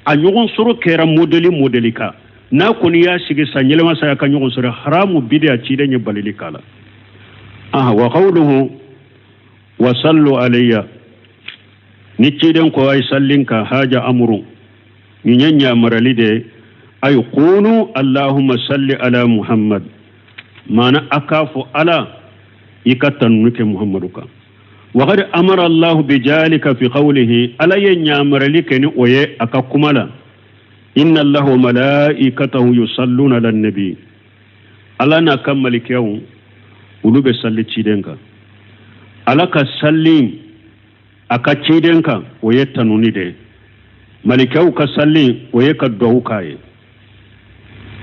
A ɲɔgɔn sɔrɔ kɛra modeli modeli kan, n'a kɔni y'a sigi san yɛlɛma san a ka ɲɔgɔn sɔrɔ, haramu, bidiya, ciden ye balili k'a la. Aha, wa qawluhu wa sallu alayya, ni ciden ko ay sallin ka, haja amuru, nin ye ɲamarali de ye, ay qulu allahumma salli ala Muhammad, maana a k'a fɔ Ala i ka tanuni kɛ Muhammadu kan. Waqad amara Allahu bijalika fi qawlihi, Ala ye ɲamarali kɛ ni o ye a ka kuma la, inna Allaha wa malaikatahu yusalluna ala nabi, Ala n'a ka malikɛw olu bɛ salli ciden kan. Ala ka salli a ka ciden kan, o ye tanuni de ye. Malikɛw ka salli, o ye ka duwawu k'a ye.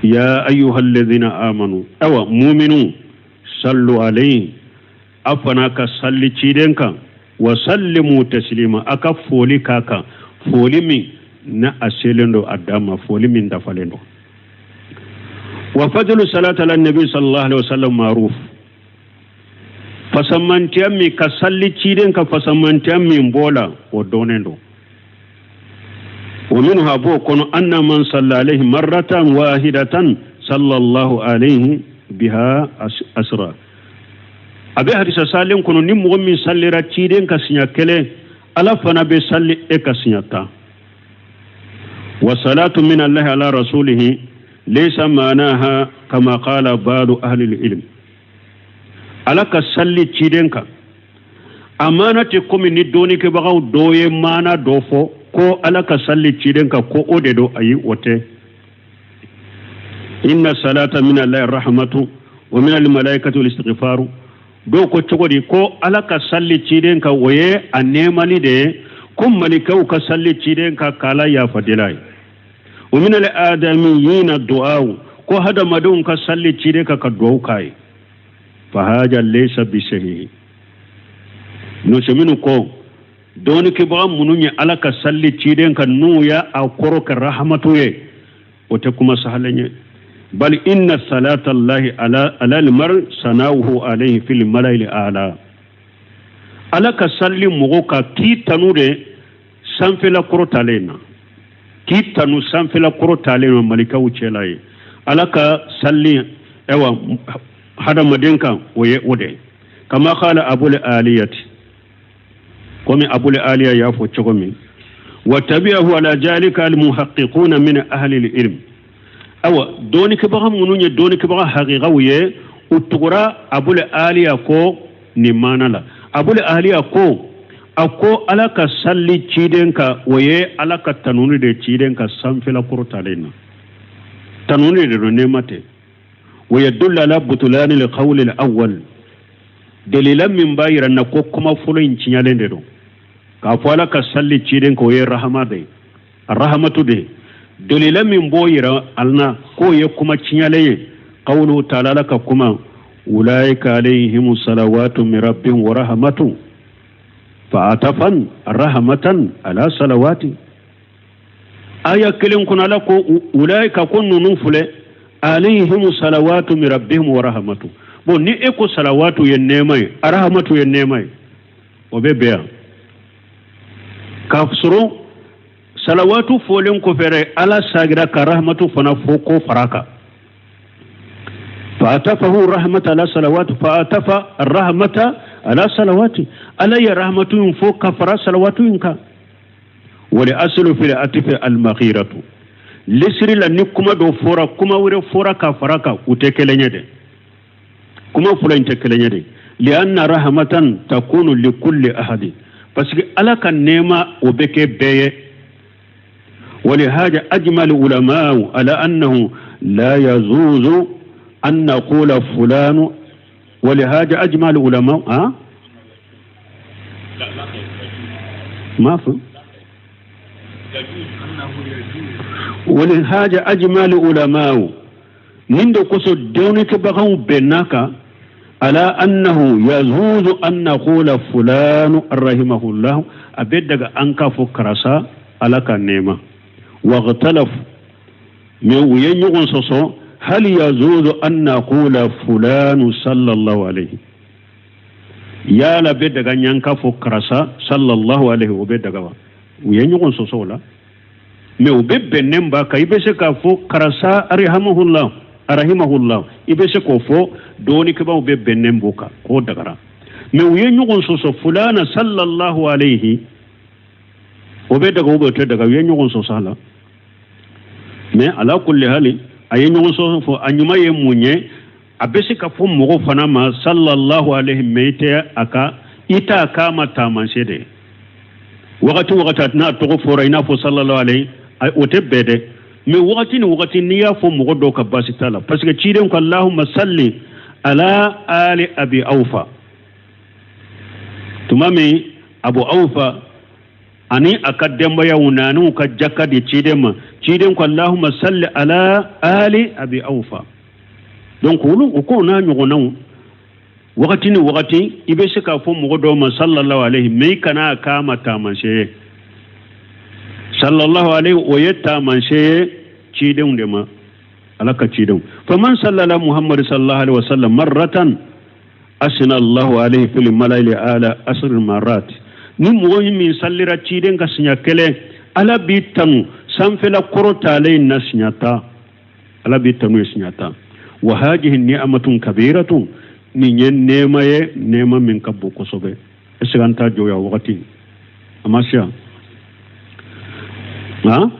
Ya ayuha alladhina amanu, awa muminu, sallu alayhi, a fana ka salli ciden kan, wa sallimu taslima, a ka foli k'a kan, foli min na a selen don a dan ma, foli min dafalen don. Wa fadlu salatu ala nabi sallallahu alaihi wasallam ma'ruf, fasamantiya min ka salli ciden ka fasamantiya min b'o la, o dɔnnen don. Wa minha, b'o kɔnɔ, anna man salla alayhi marratan wahidatan sallallahu alayhi biha asra. A bɛ hadisa salen kɔnɔ, ni mɔgɔ min sallira ciden ka siɲɛ kelen, Ala fana bɛ salli e ka siɲɛ 10. Wa salatu min allahi ala rasulihi laysa ma'naha kama qala ba'du ahli ilm. Ala ka salli ciden kan, a maana tɛ komi ni dɔɔnikɛbagaw dɔw ye maana dɔ fɔ ko Ala ka salli ciden kan, ko o de don. Ayi, o tɛ. Inna salata min allahi rahmatu wa min almalaikati wal istighfaru. Dɔw ko cogo di ko Ala ka salli ciden kan, o ye a nɛɛmali de ye, ko malikaw ka salli ciden kan k'Ala yafa deli ye. Wa min al adamiyina du'aw, ko hadamadenw ka salli ciden kan ka duwawu k'a ye. Fa haja laysa bisahihi. N'o se minnu ko dɔɔnikɛbaga minnu ye Ala ka salli ciden kan, n'u y'a a kɔrɔ kɛ rahamatu ye, o tɛ kuma sahalen ye. Bal inna salata allahi ala almar sanawuhu alayhi fil mala'il a'la. Ala ka salli mɔgɔ ka k'i tanu de sanfɛla kɔrɔtalen na, k'i tanu sanfɛla kɔrɔtalen na malikaw cɛla ye. Ala ka salli ayiwa hadamaden kan, o ye o de kama qala abul aliyati, komi abul aliya y'a fɔ cogo min. Wa tabi'ahu ala jalika al muhaqqiquna min ahli al ilm. Awa dɔɔnikɛbaga minnu ye dɔɔnikɛbaga haqiqaw ye, u tugura abul aliya ko nin maana la. Abul aliya ko, a ko Ala ka salli ciden kan, o ye Ala ka tanuni de ciden ka sanfɛla kɔrɔtalen na, tanuni de don, nɛɛma tɛ. Wa yadullu ala butulani alqawli alawwal, dalila min b'a yira na ko kuma fɔlɔ in tiɲalen de don, k'a fɔ Ala ka salli ciden kan, o ye rahama de ye, rahamatu de ye. Dalila min b'o yira an na k'o ye kuma tiɲalen ye, qawluhu ta'ala, Ala ka kuma, ulaika alayhim salawatu min rabbihim wa rahmatu, fa atafan rahmatan ala salawati. Aya kelen kɔnɔ, Ala ko ulaika, ko ninnu filɛ, alayhim salawatu min rabbihim wa rahmatu. Bon, ni e ko salawatu ye nɛɛma ye, rahmatu ye nɛɛma ye, o bɛ bɛn yan. K'a sɔrɔ salawatu fɔlen kɔfɛ dɛ, Ala sagira ka rahmatu fana fɔ ko fara kan. Fa atafahu rahmata ala salawatu, fa atafa rahmata ala salawati, Ala ye rahmatu in fɔ ka fara salawatu in kan. Wal aslu fil atifi al maghiratu. Lesiri la, ni kuma dɔ fɔra, kuma wɛrɛ fɔra ka fara kan, u tɛ kelen ye dɛ. Kuma fɔlɔ in tɛ kelen ye dɛ. Lianna rahmatan takunu likulli ahadi, parce que Ala ka nɛɛma, o bɛ kɛ bɛɛ ye. ولهذا أجمع العلماء على أنه لا يجوز أن نقول فلان. ولهذا أجمع العلماء ها ما في ولهذا أجمع العلماء من دو كسو دونك بغاو بناك على أنه يجوز أن نقول فلان رحمه الله، أبدك أنك فكرسا على كنيمة. واختلف من وين صصو هل يجوز أن نقول فلان صلى الله عليه، يا لا بدك أن ينكف كرسا صلى الله عليه وبدك وين صصو لا mais u bɛ bɛnnen ba kan, i bɛ se k'a fɔ karisa arhamahullah, arahimahullah, i bɛ se k'o fɔ. Dɔɔnikɛbaaw bɛ bɛnnen b'o kan k'o dagara, mais u ye ɲɔgɔn sɔsɔ fulana sallallahu alayhi, o bɛ daga ou o tɛ daga? U ye ɲɔgɔn sɔsɔ a la. Mais ala kulli hali, a ye ɲɔgɔn sɔsɔ fɔ, a ɲuman ye mun ye? A bɛ se ka fɔ mɔgɔ fana ma sallallahu alayhi, mais i tɛ a ka i t'a k'a ma taamasiyɛn de wagati wagati n'a tɔgɔ fɔra i n'a fɔ sallallahu alayhi, o tɛ bɛn dɛ. Mais wagati ni wagati, n'i y'a fɔ mɔgɔ dɔw ka, baasi t'a la, parce que ciden ko allahumma salli ala ali abi awfa. Tuma min Abu Awfa Ani a ka denbayaw nan'u ka jaka di ciden ma. Ciden ko allahumma salli ala ali abi awfa. Donc olu o ko n'a ɲɔgɔnnaw, wagati ni wagati i bɛ se k'a fɔ mɔgɔ dɔw ma sallallahu alaihi, mais i kana a k'a ma taamasiyɛn ye. Sallallahu alaihi, o ye taamasiyɛn ye cidenw de ma, Ala ka cidenw. Faman sallala Muhammad sallallahu alaihi wasallam marratan asna Allahu alaihi fil mala'il ala asr marat. Ni mɔgɔ min sallira ciden kan siɲɛ kelen, Ala b'i tanu sanfɛla kɔrɔtalen na siɲɛ 10. Ala b'i tanu ye siɲɛ 10. Wa hadihi ni'matun kabiratun, nin ye nɛɛma ye, nɛɛma min ka bon kosɛbɛ. Est ce que an t'a jɔ yan wagati a ma se yan? Han,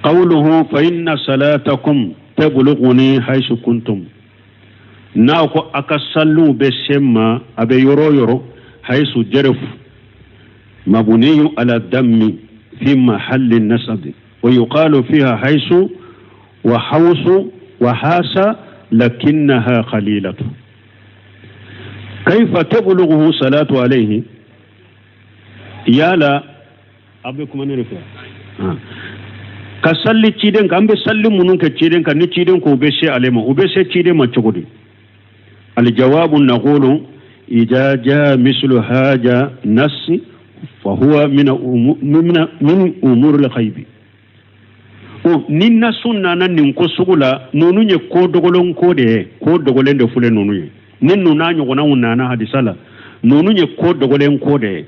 qawluhu fa inna salatakum tablughuni haythu kuntum, n'a ko a ka saliw bɛ se n ma a bɛ yɔrɔ o yɔrɔ. Haythu jarfu mabniyu ala dammi fi mahalli nasabi wa yuqalu fiha haythu wa hawsu wa hasa lakinnaha qalilatu. Kayfa tablughuhu salatu alayhi? Yala aw bɛ kuma ne de fɛ ka salli ciden kan. An bɛ salli minnu kɛ ciden kan, ni ciden ko u bɛ se ale ma, u bɛ se ciden ma cogo di? Aljawabu naqulu idha jaa mislu haja nasi fa huwa min umuri lghaibi. O ni nasu nana nin ko sugu la, ninnu ye ko dogolen ko de ye, ko dogolen de filɛ ninnu ye. Ni ninnu n'a ɲɔgɔnnaw nana hadisa la, ninnu ye ko dogolen ko de ye.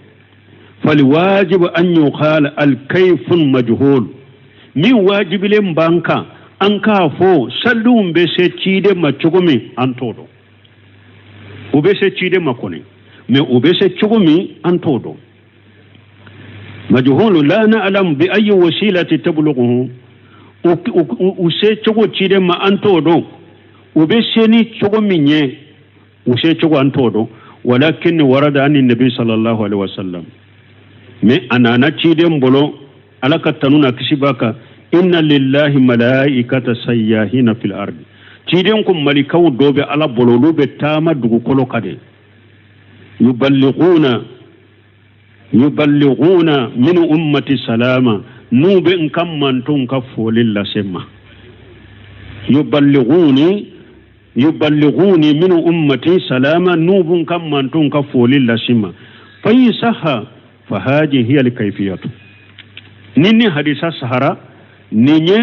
Falwajibu an yuqala alkayfun majhul, min wajibilen b'an kan, an k'a fɔ saliw bɛ se ciden ma cogo min, an t'o dɔn. U bɛ se ciden ma kɔni, mais u bɛ se cogo min, an t'o dɔn. Majhulu la na'lamu bi ayi wasilati tablughuhu, u se cogo ciden ma, an t'o dɔn. U bɛ se ni cogo min ye, u se cogo an t'o dɔn. Walakin warada ani nabi sallallahu alaihi wasallam, mais a nana ciden bolo, Ala ka tanu na kisi b'a kan, inna lillahi malaikata sayyahina fil ardi. Ciden ko malikaw dɔ bɛ Ala bolo, olu bɛ taama dugukolo kan de. Yuballighuna min ummati salama, n'u bɛ n ka mantonw ka foli lase n ma. Yuballighuni min ummati salama, n'u bɛ n ka mantonw ka foli lase n ma. Fa in saha fa hadi hiya alkayfiyatu, ni hadisa sahara, nin ye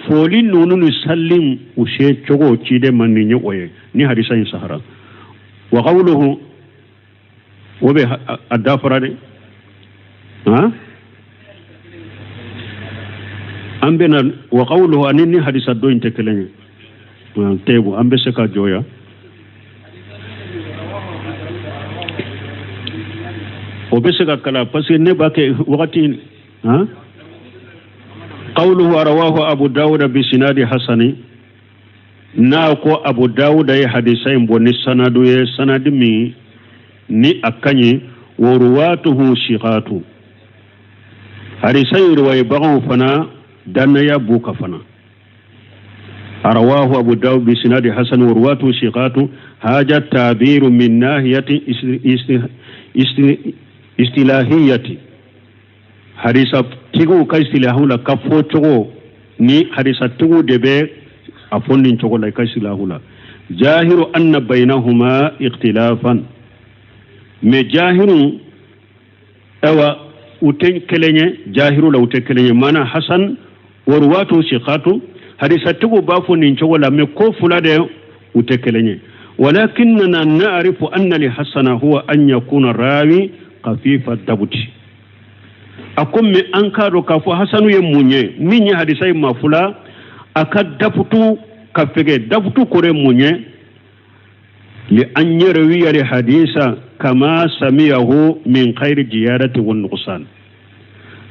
foli ninnu ni salli u se cogo ciden ma, nin ye o ye ni hadisa in sahara. Wa qawluhu, o bɛ a dafara de. Han, an bɛna wa qawluhu ani ni hadisa dɔ in tɛ kelen ye. Tebu an bɛ se ka jɔ yan. O bɛ se ka kalan parce que ne b'a kɛ wagati. Han, qawluhu rawahu Abu Dawuda bi sinadi hasani, n'a ko Abu Dawuda ye hadisa in bɔ ni sanadu ye, sanadi min ni a ka ɲi. Wa ruwatuhu siqatu, hadisa in riwayebagaw fana dannaya b'u kan fana. Rawahu Abu Dawud bi sinadi hasan wa ruwatuhu siqatu haja tabiru min nahiyati istilahiyati, hadisa tigiw ka istilahu la, ka fɔ cogo ni hadisa tigiw de bɛ a fɔ nin cogo la i ka istilahu la. Jahiru anna bainahuma ikhtilafan, mais jahiru awa u tɛ kelen ye, jahiru la u tɛ kelen ye. Mana hasan wa ruwatu siqatu, hadisa tigiw b'a fɔ nin cogo la, mais ko fila de u tɛ kelen ye. Walakinna na'rifu anna li hasana huwa an yakuna rawi khafifa dabuti. A ko mais an k'a dɔn k'a fɔ hasanu ye mun ye, min ye hadisa ye mafula, a ka dabutu ka fɛgɛ. Dabutu kɔrɔ ye mun ye? Li an yarwiya li hadisa kama samiyahu min khayri jiyadati wa nuqsan.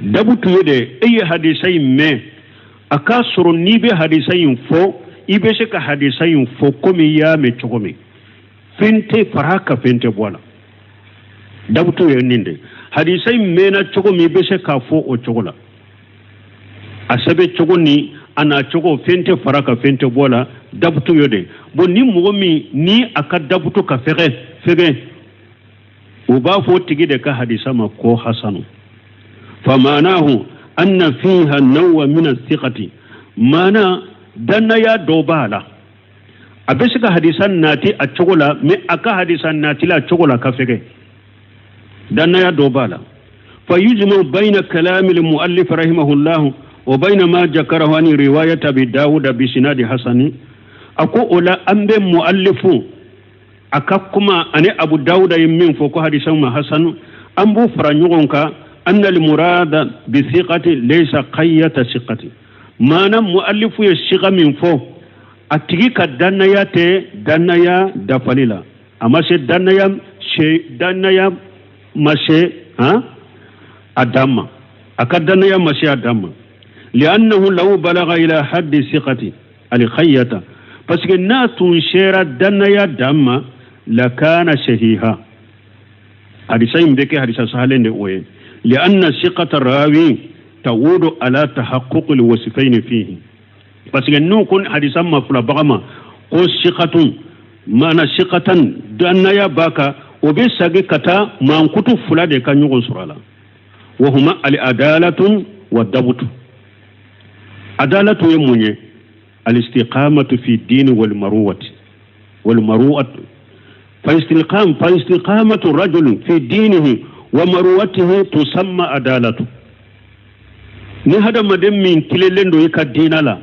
Dabutu ye de e ye hadisa in mɛn, a k'a sɔrɔ n'i bɛ hadisa in fɔ, i bɛ se ka hadisa in fɔ komi i y'a mɛn cogo min, fɛn tɛ fara kan, fɛn tɛ bɔ a la. Dabutu ye nin de, hadisa in mɛnna cogo min, i bɛ se k'a fɔ o cogo la, a sɛbɛn cogo ni a n'a cogo, fɛn tɛ fara kan, fɛn tɛ bɔ a la. Dabutu ye de. Bon, ni mɔgɔ min ni a ka dabutu ka fɛgɛ fɛgɛ, u b'a fɔ o tigi de ka hadisa ma ko hasanu. Famanahu anna fiha nawwa min as-siqati, mana dannaya dɔ b'a la, a bɛ se ka hadisa nati a cogo la, mais a ka hadisa nati la a cogo la ka fɛgɛ, dannaya dɔ b'a la. Fa yujma bayna kalami al-muallif rahimahullah wa bayna ma jakarahu an riwayat Abi Dawud bi sinadi hasani. A ko o la an bɛ muallifu a ka kuma ani Abu Dawuda ye min fɔ ko hadisa ma hasanu, an b'u fara ɲɔgɔn kan. Anna al-murada bi siqati laysa qayyata siqati, maana muallifu ye siga min fɔ, a tigi ka dannaya tɛ dannaya dafali la, a ma se dannaya se, dannaya ma se han a dan ma, a ka dannaya ma se a dan ma. Li'annahu law balaga ila haddi siqati al-khayyata, parce que n'a tun sera dannaya dan ma, lakana sahiha, hadisa in bɛ kɛ hadisa sahalen de o ye. Li'anna siqata rawi tawudu ala tahaqquq alwasfayn fihi, parce que n'u ko hadisa ma fila baga ma ko siqatun, mana siqatan dannaya b'a kan, o bɛ sagi ka taa mankutu fila de ka ɲɔgɔn sɔrɔ a la, wa huma al-adalatun wa dabutu. Adalatu ye mun ye? Al-istiqamatu fi dini wal maruwati wal maruwatu, fa istiqam fa istiqamatu rajul fi dinihi wa maruwatihi tusamma adalatu. Ni hadamaden min tilelen don i ka diina la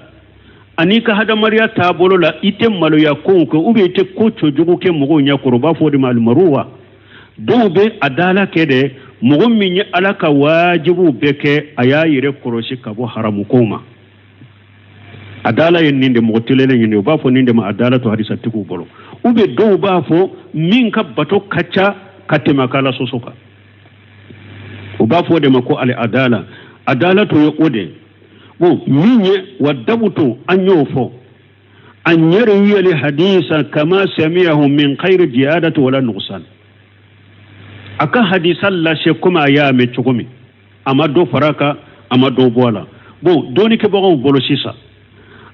ani ka hadamadenya taabolo la, i tɛ maloya kow kɛ ou bien i tɛ ko cɛjugu kɛ mɔgɔw ɲɛkɔrɔ, u b'a fɔ o de ma alimaruwa. Dɔw bɛ adala kɛ dɛ, mɔgɔ min ye Ala ka waajibuw bɛɛ kɛ, a y'a yɛrɛ kɔlɔsi ka bɔ haramu kow ma, adala ye nin de, mɔgɔ tilelen ye nin, u b'a fɔ nin de ma adala to hadisatigiw bolo. Ou bien dɔw b'a fɔ min ka bato ka ca ka tɛmɛ a ka Ala sɔsɔ kan, u b'a fɔ o de ma ko ali adala. Adala to ye o de. Bon, min ye wa dabuto, an y'o fɔ, an yarwi hadisa kama sami'ahu min khayri ziyadati wala nuqsan, a ka hadisa lase komi a y'a mɛn cogo min, a ma dɔ fara a kan, a ma dɔ bɔ a la. Bon, dɔnnikɛbagaw bolo sisan,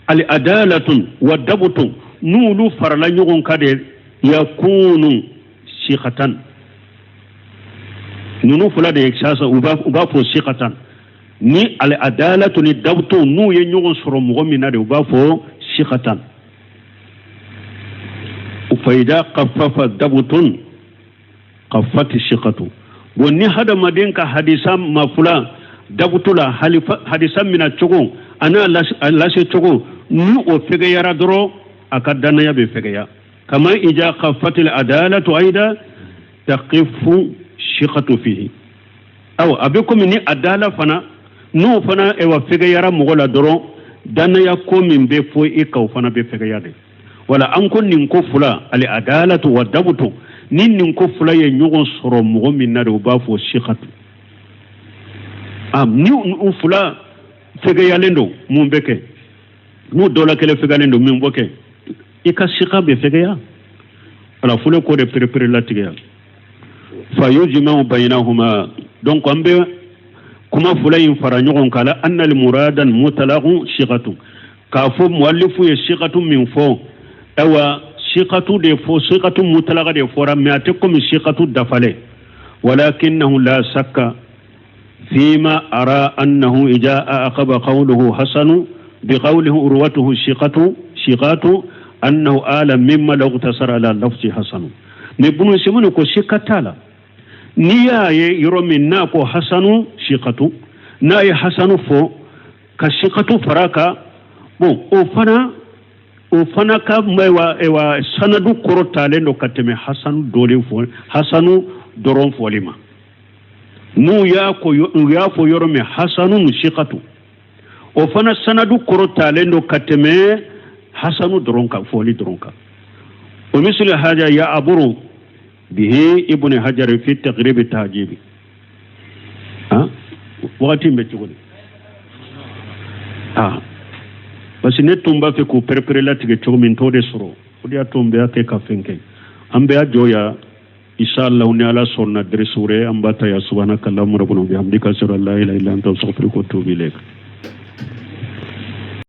al adalatun wa dabutun, n'olu farala ɲɔgɔn kan de, yakunu siqatan, ninnu fila de ye sasa, u b'a fɔ siqatan. Ni al adalatu ni dabutun n'u ye ɲɔgɔn sɔrɔ mɔgɔ min na de, u b'a fɔ siqatan. Fa idha khaffafa dabutun khaffati siqatu. Bon, ni hadamaden ka hadisa ma fula dabutu la, hadisa mina cogo a n'a lase cogo, ni o fɛgɛyara dɔrɔn, a ka dannaya bɛ fɛgɛya. Kama ija khaffatil adalatu aida taqifu siqatu fihi. Awa, a bɛ komi ni adala fana n'o fana ewa fɛgɛyara mɔgɔ la dɔrɔn, dannaya ko min bɛ fɔ i kan, o fana bɛ fɛgɛya de. Wala an ko nin ko fila, ali adalatu wa dabutu, ni nin ko fila ye ɲɔgɔn sɔrɔ mɔgɔ min na de, u b'a fɔ siqatu. Ni u fila fɛgɛyalen don, mun bɛ kɛ? N'u dɔ la kelen fɛgɛyalen don, min bɛ kɛ? I ka siqa bɛ fɛgɛya. Wala fule ko de perepere latigɛ fa yujma'u baynahuma. Donc an bɛ kuma fila in fara ɲɔgɔn kan la, anna al muradan mutlaqu siqatu, k'a fɔ muallifu ye siqatu min fɔ, ayiwa siqatu de fɔ, siqatu mutlaqa de fɔra, mais a tɛ komi siqatu dafalen. Walakinnahu la sakka fima ara annahu ija aqaba qawluhu hasanu biqawlihi urwatuhu siqatu siqatu annahu ala mimma law tasara ala lafzi hasanu. Mais bunu simuni ko sikka t'a la, n'i y'a ye yɔrɔ min n'a ko hasanu siqatu, n'a ye hasanu fɔ ka siqatu fara kan, bon, o fana ka ewa sanadu kɔrɔ talen don ka tɛmɛ hasanu dɔlen fɔ, hasanu dɔrɔn fɔli ma. N'u y'a ko u y'a fɔ yɔrɔ min hasanu siqatu, o fana sanadu kɔrɔ talen don ka tɛmɛ hasanu dɔrɔn kan, fɔli dɔrɔn kan. O misali haja ya aburu bihi ibn hajar fi taqrib tahjibi. Ah, wagati in bɛ cogo di? Ah, parce que ne tun b'a fɛ k'u perepere latigɛ cogo min, t'o de sɔrɔ, o de y'a to n bɛ kɛ ka fɛn kɛ. An bɛ a jɔ yan, inshallah, ni Ala sɔnna, dɛrɛsi wɛrɛ an b'a ta ya. Subhanaka allahumma rabbana bihamdika, ashhadu an la ilaha illa anta, astaghfiruka wa atubu ilayk.